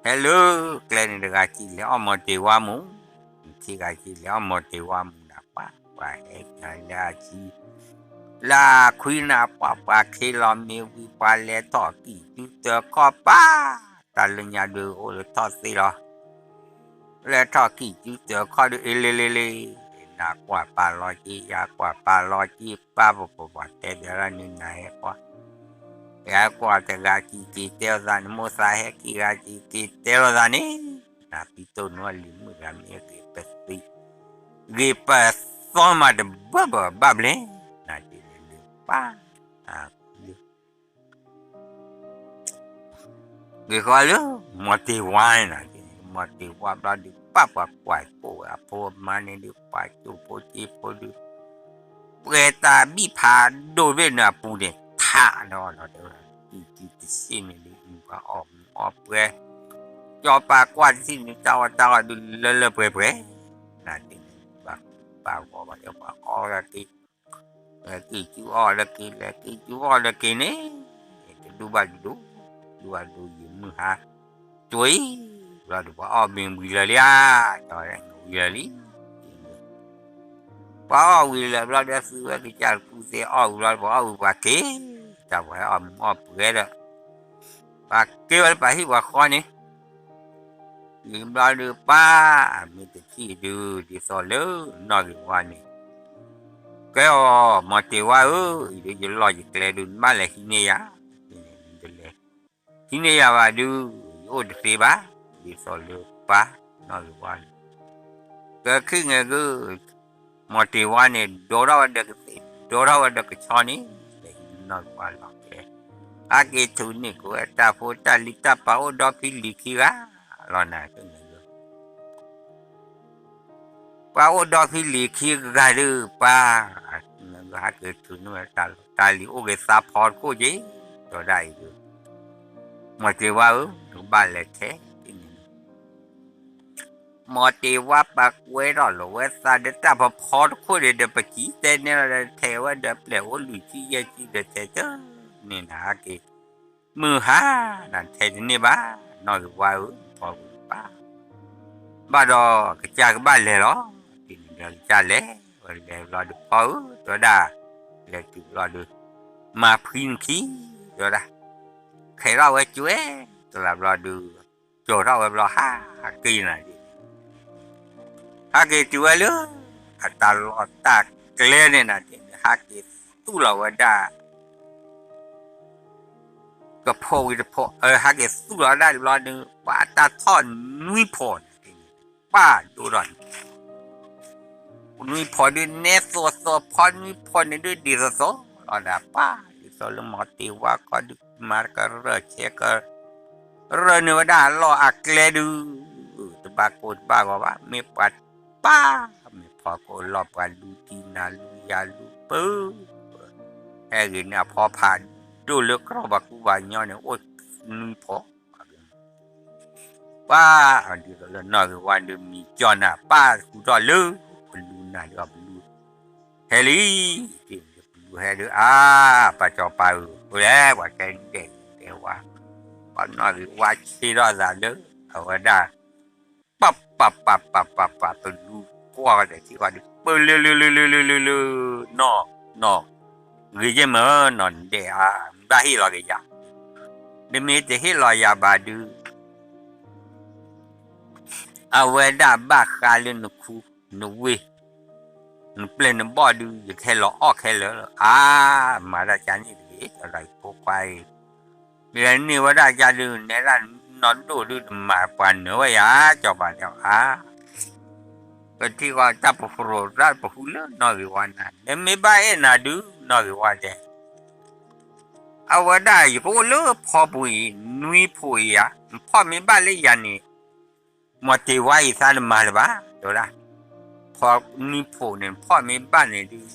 ဟဲလၢကျဲန့ၣ် တဂၤကံလဲၤအီၣ်မီၤတ့ၤဝါမူၤ ခံဂၤကံလဲၤအီၣ်မီၤတ့ၤဝါမူၤနၤ ပှၤ ပှၤဟဲလၢအခံ လၢအခွံနၤ ပှၤ ပှၤခ့လီၤမ့ၢ်ဝံၤ ပှၤလဲၤထီၣ်ကံၢ်စုတၢခီၣ်ပၢ် တၢ်လၢညါဒုးအိၣ်လၢထီၣ်သ့လီၤ လဲၤထီၣ်ကံၢ်စုတၢခီၣ်ဒုး အ့လ့လ့လ့ နၤကွၢ်ပာ်လီၤက့ၤ ယၤကွၢ်ပာ်လီၤက့ၤ ပၢ်ပပပှၤတဲဒီးလၢနုၤနၤဟဲကွၢ် ယၤကွၢ်တဂၤကံက့ၤတဲလိာ်သးန့ၣ် မိၢ်သးဟဲခံဂၤကံက့ၤတဲလိာ်သးန့ၣ် နၤပံတိၢ်နွံလံၤမုၣ်ဂၤမ့ၢ်ဂ့ၤပသံ ဂ့ၤပသီမးတဘၢဘၢဘၣ်ဘျဲၣ် နၤက့ၤန့ၣ်ပၢ် ဂ့ၤဃီလၢ မီၤတ့ၤဝါန့ၣ် မီၤတ့ၤဝါဘျီဒုး ပၢ်ပှၤကွၢ်ကိၣ်ဝဲအဖိအမါန့ၣ်ဒုး ပှၤကၠိဖိက့ဖိဒုး ပှဲၤတၢ်ဘံၣ်ဖးဒိၣ်ဘ့ၣ်န့ၣ်အပူၤန့ၣ် ထးဒီးနီၤတဂၤ တံၤတံၤတဆ့န့ၣ်ဒုး ပှၤအီၣ်မူၤအီၣ်ပွဲ စီၤပၤကွၢ်တထံၣ်န့ၣ် တၢ်အီၣ်တၢ်အီဒုးလၢလၢပှဲၤပှဲၤ နၤတ့ၢ်န့ၣ် ဘၣ်ဘၣ်ဂီၤဘၣ် စီၤပၤအီၣ်လၢက့ၤ လဲၤက့ၤကၠူအီၣ်လၢက့ၤ လဲၤက့ၤကၠူအီၣ်လၢက့ၤန့ၣ် တဒူဘၣ်တဒူ ဒူဘၣ်ဒူယံာ်မုၢ်ဟါ ကွံာ် ဘျီဒုးပှၤအီၣ်မ့ၤဝံၤလၢာ်လံဧါ ဝံၤလၢာ်လံ ပှၤအီၣ်ဝံၤလၢာ်ဘျီဒီးသုဝဲကစၢ်တကူၣ်သ့အီၣ်ဝံၤဘျီ ပှၤအီၣ်ဝံၤပှၤက့ၤ တၢ်ပှၤဟဲအီၣ်မူၤအီၣ်ပွဲဒီး ပှၤက့ၤဝဲလၢပှၤဟံၣ်ပှၤဃီန့ၣ် ဝံၤဘျီဒုးပၢ် အမ့ၢ်တထံၣ်ဒုး ဒ်သိးလၢနီၢ်ဂ့ၤဝါန့ၣ် ကဲအီၤ မီၤတ့ၤဝါဧၢ, အံၤဒုး ယလီၢ်ယကျဲဒုး နဘၣ်လဲၤဟံးန့ၢ်ယၤ, ဒ်န့ၣ်ဒုး ဟံးန့ၢ်ယၤဘၣ်ဒုး ယအိၣ်တသ့ဘၣ်, ဒ်သိးလၢပၢ်နီၢ်ဂ့ၤဝါန့ၣ် ကဲခံဂ့ၤဂုၢ်, မီၤတ့ၤဝါန့ၣ် ဒိးထီၣ်ဝဲဒီးကသ့ၣ် ဒိးထီၣ်ဝဲဒီးကဆီန့ၣ် လဲၤဟံးနီၢ်ဂ့ၤဝါလီၤကျဲ, ဟးက့ၤထုးန့ၢ်က့ၤဝဲတၢ်ဖိတၢ်လံၤတၢ်ပာ်အိၣ်ဒီဖံလံၤခံဂၤလီၤနၤ, ပှၤအိၣ်ဒီဖံလံၤခံဂၤဒုး ပှၤ ဟးက့ၤထုးန့ၢ်ဝဲတၢ်လီၢ်တၢ်လံၤအိၣ်ဂ့ၤသးဖီတခိၣ်က့ၤ, ဒီးဒၣ်အံၤဒုး မီၤတ့ၤဝါဧၢ, နကဘၣ်လဲၤထဲန့ၣ် မီၤတ့ၤဝါပှၤကွဲထီၣ်လီၤဝဲသးဒီးတၢ်ဖီဖီတခိၣ်န့ၣ်ဒီး ပစံးတဲန့ၢ်လီၤဒီး ထဲးဝဲဒီးပျဲၢ်အိၣ်လွံၢ်ဆံယဲၢ်ဆံဒီးထဲးတန့ၢ်နၤဟးက့ၤ, မုၢ်ဟါနၤထဲးတန့ၢ်ဘၣ်, နီၢ်ဂ့ၤဝါဧၢ, ဖီဝံၤပၢ် ဘၣ်ဒီးကစၢ်ကဘၣ်လဲၤလီၤ, ဒ်န့ၣ်ဒီးကစၢ်လဲၤ, ဝဲလဲၤဘျီဒုးဖီဧၢ, တဲဝဲဒၣ်, လဲၤတုၤဘျီဒုး, မၤဖှံနခံ, တဲဝဲဒၣ်, ခဲထီၣ်ဝဲကွဲ, တလးဘျီဒုး, ကၠီၤထီၣ်ဝဲဘျီဟးက့ၤနၤဒ်န့ၣ်, ဟးက့ၤတုၤဝဲလၢ အတၢ်လီၢ်တၢ်ကျဲန့ၣ်နၤဒ်န့ၣ် ဟးက့ၤသူၣ်လီၤဝဲဒၣ် ကဖီဝံၤတဖီ, ဟးက့ၤသူၣ်လီၤဒၣ်တဘျီဒုး ပှၤတၢ်ထီၣ်နွံဖီန့ၣ်, ပၢ်ဒိၣ်ထီၣ်န့ၣ်, နွံဖီဒုးနဲသိးသိးဖီနွံဖီန့ၣ်ဒုးဒ်သိးသိးလီၤဒၣ်ပၢ်, ပှၤကညီကၠီလၢမီၤတ့ၤဝါခီဒုး မၤကရၢၢ်ဆဲကရၢၢ်န့ၢ်ဝဲဒၣ်အလီၢ်အကျဲဒုး တဘၣ်ကိၢ်တဘၣ်ဂီၤဘၣ် မ့ၢ်ပှၤပၢ် မ့ၢ်ဖီကိၢ်လီၢ်ပှၤလူၤတံၢ်နၤလူၤယၤလူၤပၢ ဟဲဂ့ၤန့ၣ်အဖီဖးဒိၣ်လၢကြီၢ်ပှၤကူပှၤကညီန့ၣ် အိၣ်နွံဖီ ပၢ် ဒ်သိးလၢနီၢ်ဂ့ၤဝါဒုးမံၤကၠီနၤ ပၢ်ဃုထီၣ်လၢ ပလူနၤဒုးအီၤပလူ ဟဲလံ ပလူဟဲဒုး အါ ပၢ်ကၠီပၢ်ဧၢ အိၣ်လဲၣ် ပှၤတဲဒဲးတဲဝါ ပှၤနီၢ်ဂ့ၤဝါဆ့ထီၣ်သးလၢ အဝဲဒၣ် ပၢ်ပၢ်ပၢ်ပၢ်ပၢ်ပၢ် ပလူကွၢ်ဝဲဒီးထံၣ်ဝဲဒုး ပၢ်လၢလၢလၢလၢလၢလၢလၢ နီၢ် နီၢ် ဂ့ၤယဲၢ်မၢနီၢ်ဒဲးဧါ ဘၣ်ဟ့ၣ်လီၤက့ၤယၤ နမ့ၢ်တဟ့ၣ်လီၤယၤဘၣ်ဒုး အဝဲဒၣ်ဘၣ်ဃးလၢနခူ နဝ့ၢ် နပျဲၢ်နဘီၣ်ဒုး ယကဟဲလီၤအီၣ်ခဲလၢာ်လီၤ အါ မၤတၢ်ကန့ၣ်တဂ့ၤ ကၠီဒီးယဖိခွါအံၤ ယန့ၢ်ဝဲဒၣ်ကၢ်ဒုး နဲဒၣ်နီၢ်ဒိၣ်ဒုး တမၤပှၤနၢၤဝဲယၤ ကၠီပၤတဲအါ ပထံၣ်ဃီတၢ်ပဖရိးတၢ်ပဟူလၢနီၢ်ဂ့ၤဝါနၤ နမ့ၢ်ဘၣ်အဲၣ်နၤဒုး နီၢ်ဂ့ၤဝါတဲ အဝဲဒၣ်ယကအိၣ်လၢဖီပူၤအံၤ နွံဖှိၣ်အံၤဧါ နဖီၣ်မ့ၢ်ဘၣ်လၢယၤန့ၣ် မီၤတ့ၤဝါအံၤသးတမၤလၢၤဘၣ် တဲဝဲဒၣ် ဖီနွံဖှိၣ်န့ၣ် နဖီၣ်မ့ၢ်ဘၣ်န့ၣ်ဒုး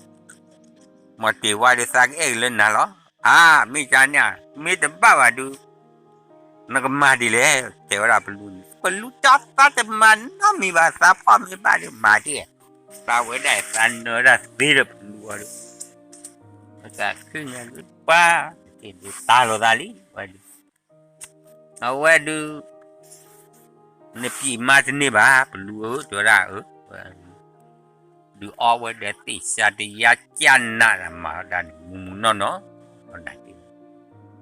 မီၤတ့ၤဝါဒုးသးကအဲၣ်က့ၤလၢနၤလီၤ အါ မ့ၢ်ကန့ၣ် မ့ၢ်တဘၣ်ဘၣ်ဒုး နကမၤဒ်လဲၣ် တဲဝဲဒၣ်ပလူန့ၣ် ပလူတၢ်သးတမၤနီတမံၤဘၣ် သးဖီၣ်မ့ၢ်ဘၣ်ဒုးမၤဒ် သးဝဲဒၣ်သးနၢၤဝဲဒၣ်သ့ဒီးပလူအီၤဒုး သးခုညါဒုး ပှၤ တက့ၢ်ဒုးတၢ်လိာ်သးလံ ဝဲဒုး အဝဲဒုး နပံာ်မါတန့ၢ်ဘၣ် ပလူဧၢ တဲဝဲဒၣ်ဧၢ ဒုးအီဝဲဒီးသ့ၣ်စၤတယါကၢ်နးဒီးမၤဝဲဒၣ်န့ၣ် မူမူနီၢ်နီၢ် အီနၤတ့ၢ်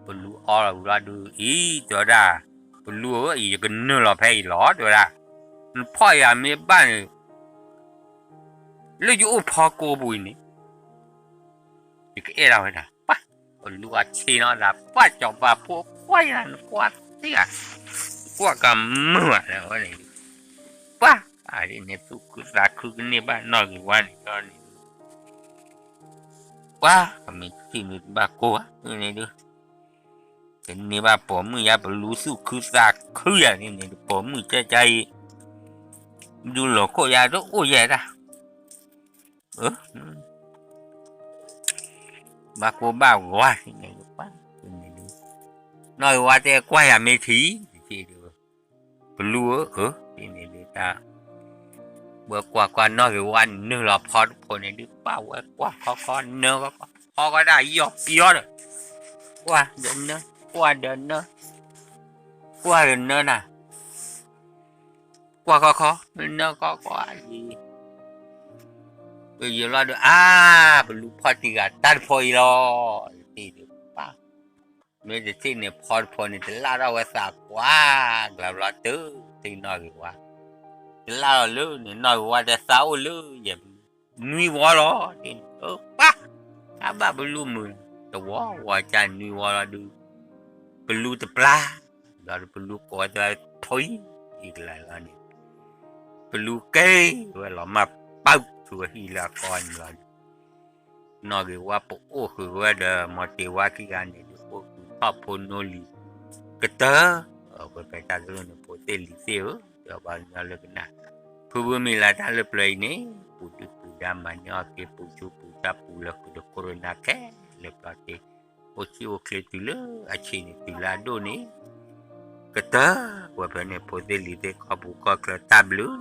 ပလူအီလီၤဝံၤလီၤဒုး အံၤ တဲဝဲဒၣ် ပလူဧၢ အံၤယကနုာ်လီၤဖဲအံၤလီၤ တဲဝဲဒၣ် နဖီၣ်ယၤမ့ၢ်ဘၣ်န့ၣ် လၢယအိၣ်ဖီကိးပူၤအံၤန့ၣ် ယကအဲၣ်ဒၣ်ဝဲဒၣ် ပှၤ ပလူအီဆ့နီၤဒၣ် ပှၤကၠီၤပၤဖိခွါယၤ နကွၢ်သ့ဧါ ကွၢ်ကမုာ်ဘၣ်လၢဝဲန့ၣ် ပှၤ အဒ်န့ၣ်သူၣ်ခုသးခုကန့ၢ်ဘၣ်နီၢ်ဂ့ၤဝါန့ၣ်ဒီးန့ၣ် ပှၤ မ့ၢ်ထံၣ်မ့ၢ်တဘၣ်ကိးဧါ န့ၣ်ဒုး ကန့ၢ်ဘၣ်ပိာ်မုၣ်ယါ ပလူသူၣ်ခုသးခုယၤန့ၣ်န့ၣ် ပိာ်မုၣ်ကၠၢကၠၢအံၤ ဒုးလီၤခိၣ်ယၤတအိၣ်ယဲဒၣ် ဘၣ်ကိးဘၣ်ဝါန့ၣ် ပှၤ န့ၣ်ဒုး နီၢ်ဂ့ၤဝါတဲကွၢ်ယၤမ့ၢ်ထံၣ် ပလူဧၢ န့ၣ်ဒုးတၢ် ဝဲကွၢ်ကွၢ်နီၢ်ဂ့ၤဝါနုာ်လီၤဖီတဖိးန့ၣ်ဒုး ပၢ်ဝဲကွၢ်ခီခီနၢခီခီ ဖီကီဒၣ်ယီၢ်ပယီၢ်ဒီး ကွၢ်ဒီးနၢ ကွၢ်ဒီးနၢ ကွၢ်ဒီးနၢနၤ ကွၢ်ခီခီ နၢခီခီအံၤ ပယီၤလီၤဒီး အါ ပလူဖီတံၢ်ဂၤတၢ်တဖိးအံၤလီၤ တ့ၢ်ဒုးပၢ် မ့ၢ်တထံၣ်န့ၣ်ဖီတဖိးန့ၣ် တလၢ်ထီၣ်ဝဲသးကွၢ် ကျါဘျီတုၤထံၣ်နီၢ်ဂ့ၤဝါ တလၢ်ထီၣ်လၢန့ၣ် နီၢ်ဂ့ၤဝါတဲသးအိၣ်လၢယဲၢ်ပလူ နွံဝီလီၤ တ့ၢ်န့ၣ် ပၢ် တၢ်ဘၣ်ပလူမုာ် တဝီဝီကၢ်နွံဝီလီၤဒုး ပလူတပျၢ် ဒီးပလူကိးဝဲသးဖိအံၤ အံၤကလၢ်လီၤန့ၣ် ပလူက့ၤဝဲလီၤမၢ်ပၢ်ဆူအဟံၣ်လၢအကီအံၤလီၤန့ၣ် နီၢ်ဂ့ၤဝါပအိၣ်ဃုာ်ဝဲဒီး မီၤတ့ၤဝါခံဂၤန့ၣ်ဒုး အိၣ်ဃုာ်ထီၣ်ဖိနီလံၤ ကတၢၢ် ပကဲတၢ်ကလုၢ်န့ၣ် ဖိသ့ၣ်လံၤသ့ၣ်ဧၢ ဒီးပှၤကညီလၢကနၣ် ဖုဖုမံၤလၢတၢ်လၢပျၢၤအံၤန့ၣ် ပူၤဒုၣ်ပူၤဒါမၤန့ၢ်အီၣ်က့ၤ ပူၤဆူပူၤတၢ်ပူၤလၢဃုာ်ဒီးခိၣ်ရနၤခဲလၢာ်ပျီတ့ၢ် အိၣ်ဆံၣ်အိၣ်ချ့တုၤလၢအဆံးန့ၣ် တုၤလၢအဒိၣ်န့ၣ် ကတၢၢ်ဝဲဖဲန့ၣ် ဖိသ့ၣ်လံၤသ့ၣ် ကီၢ်ပူၤကီၢ်ချၢတၢ်ဘျုး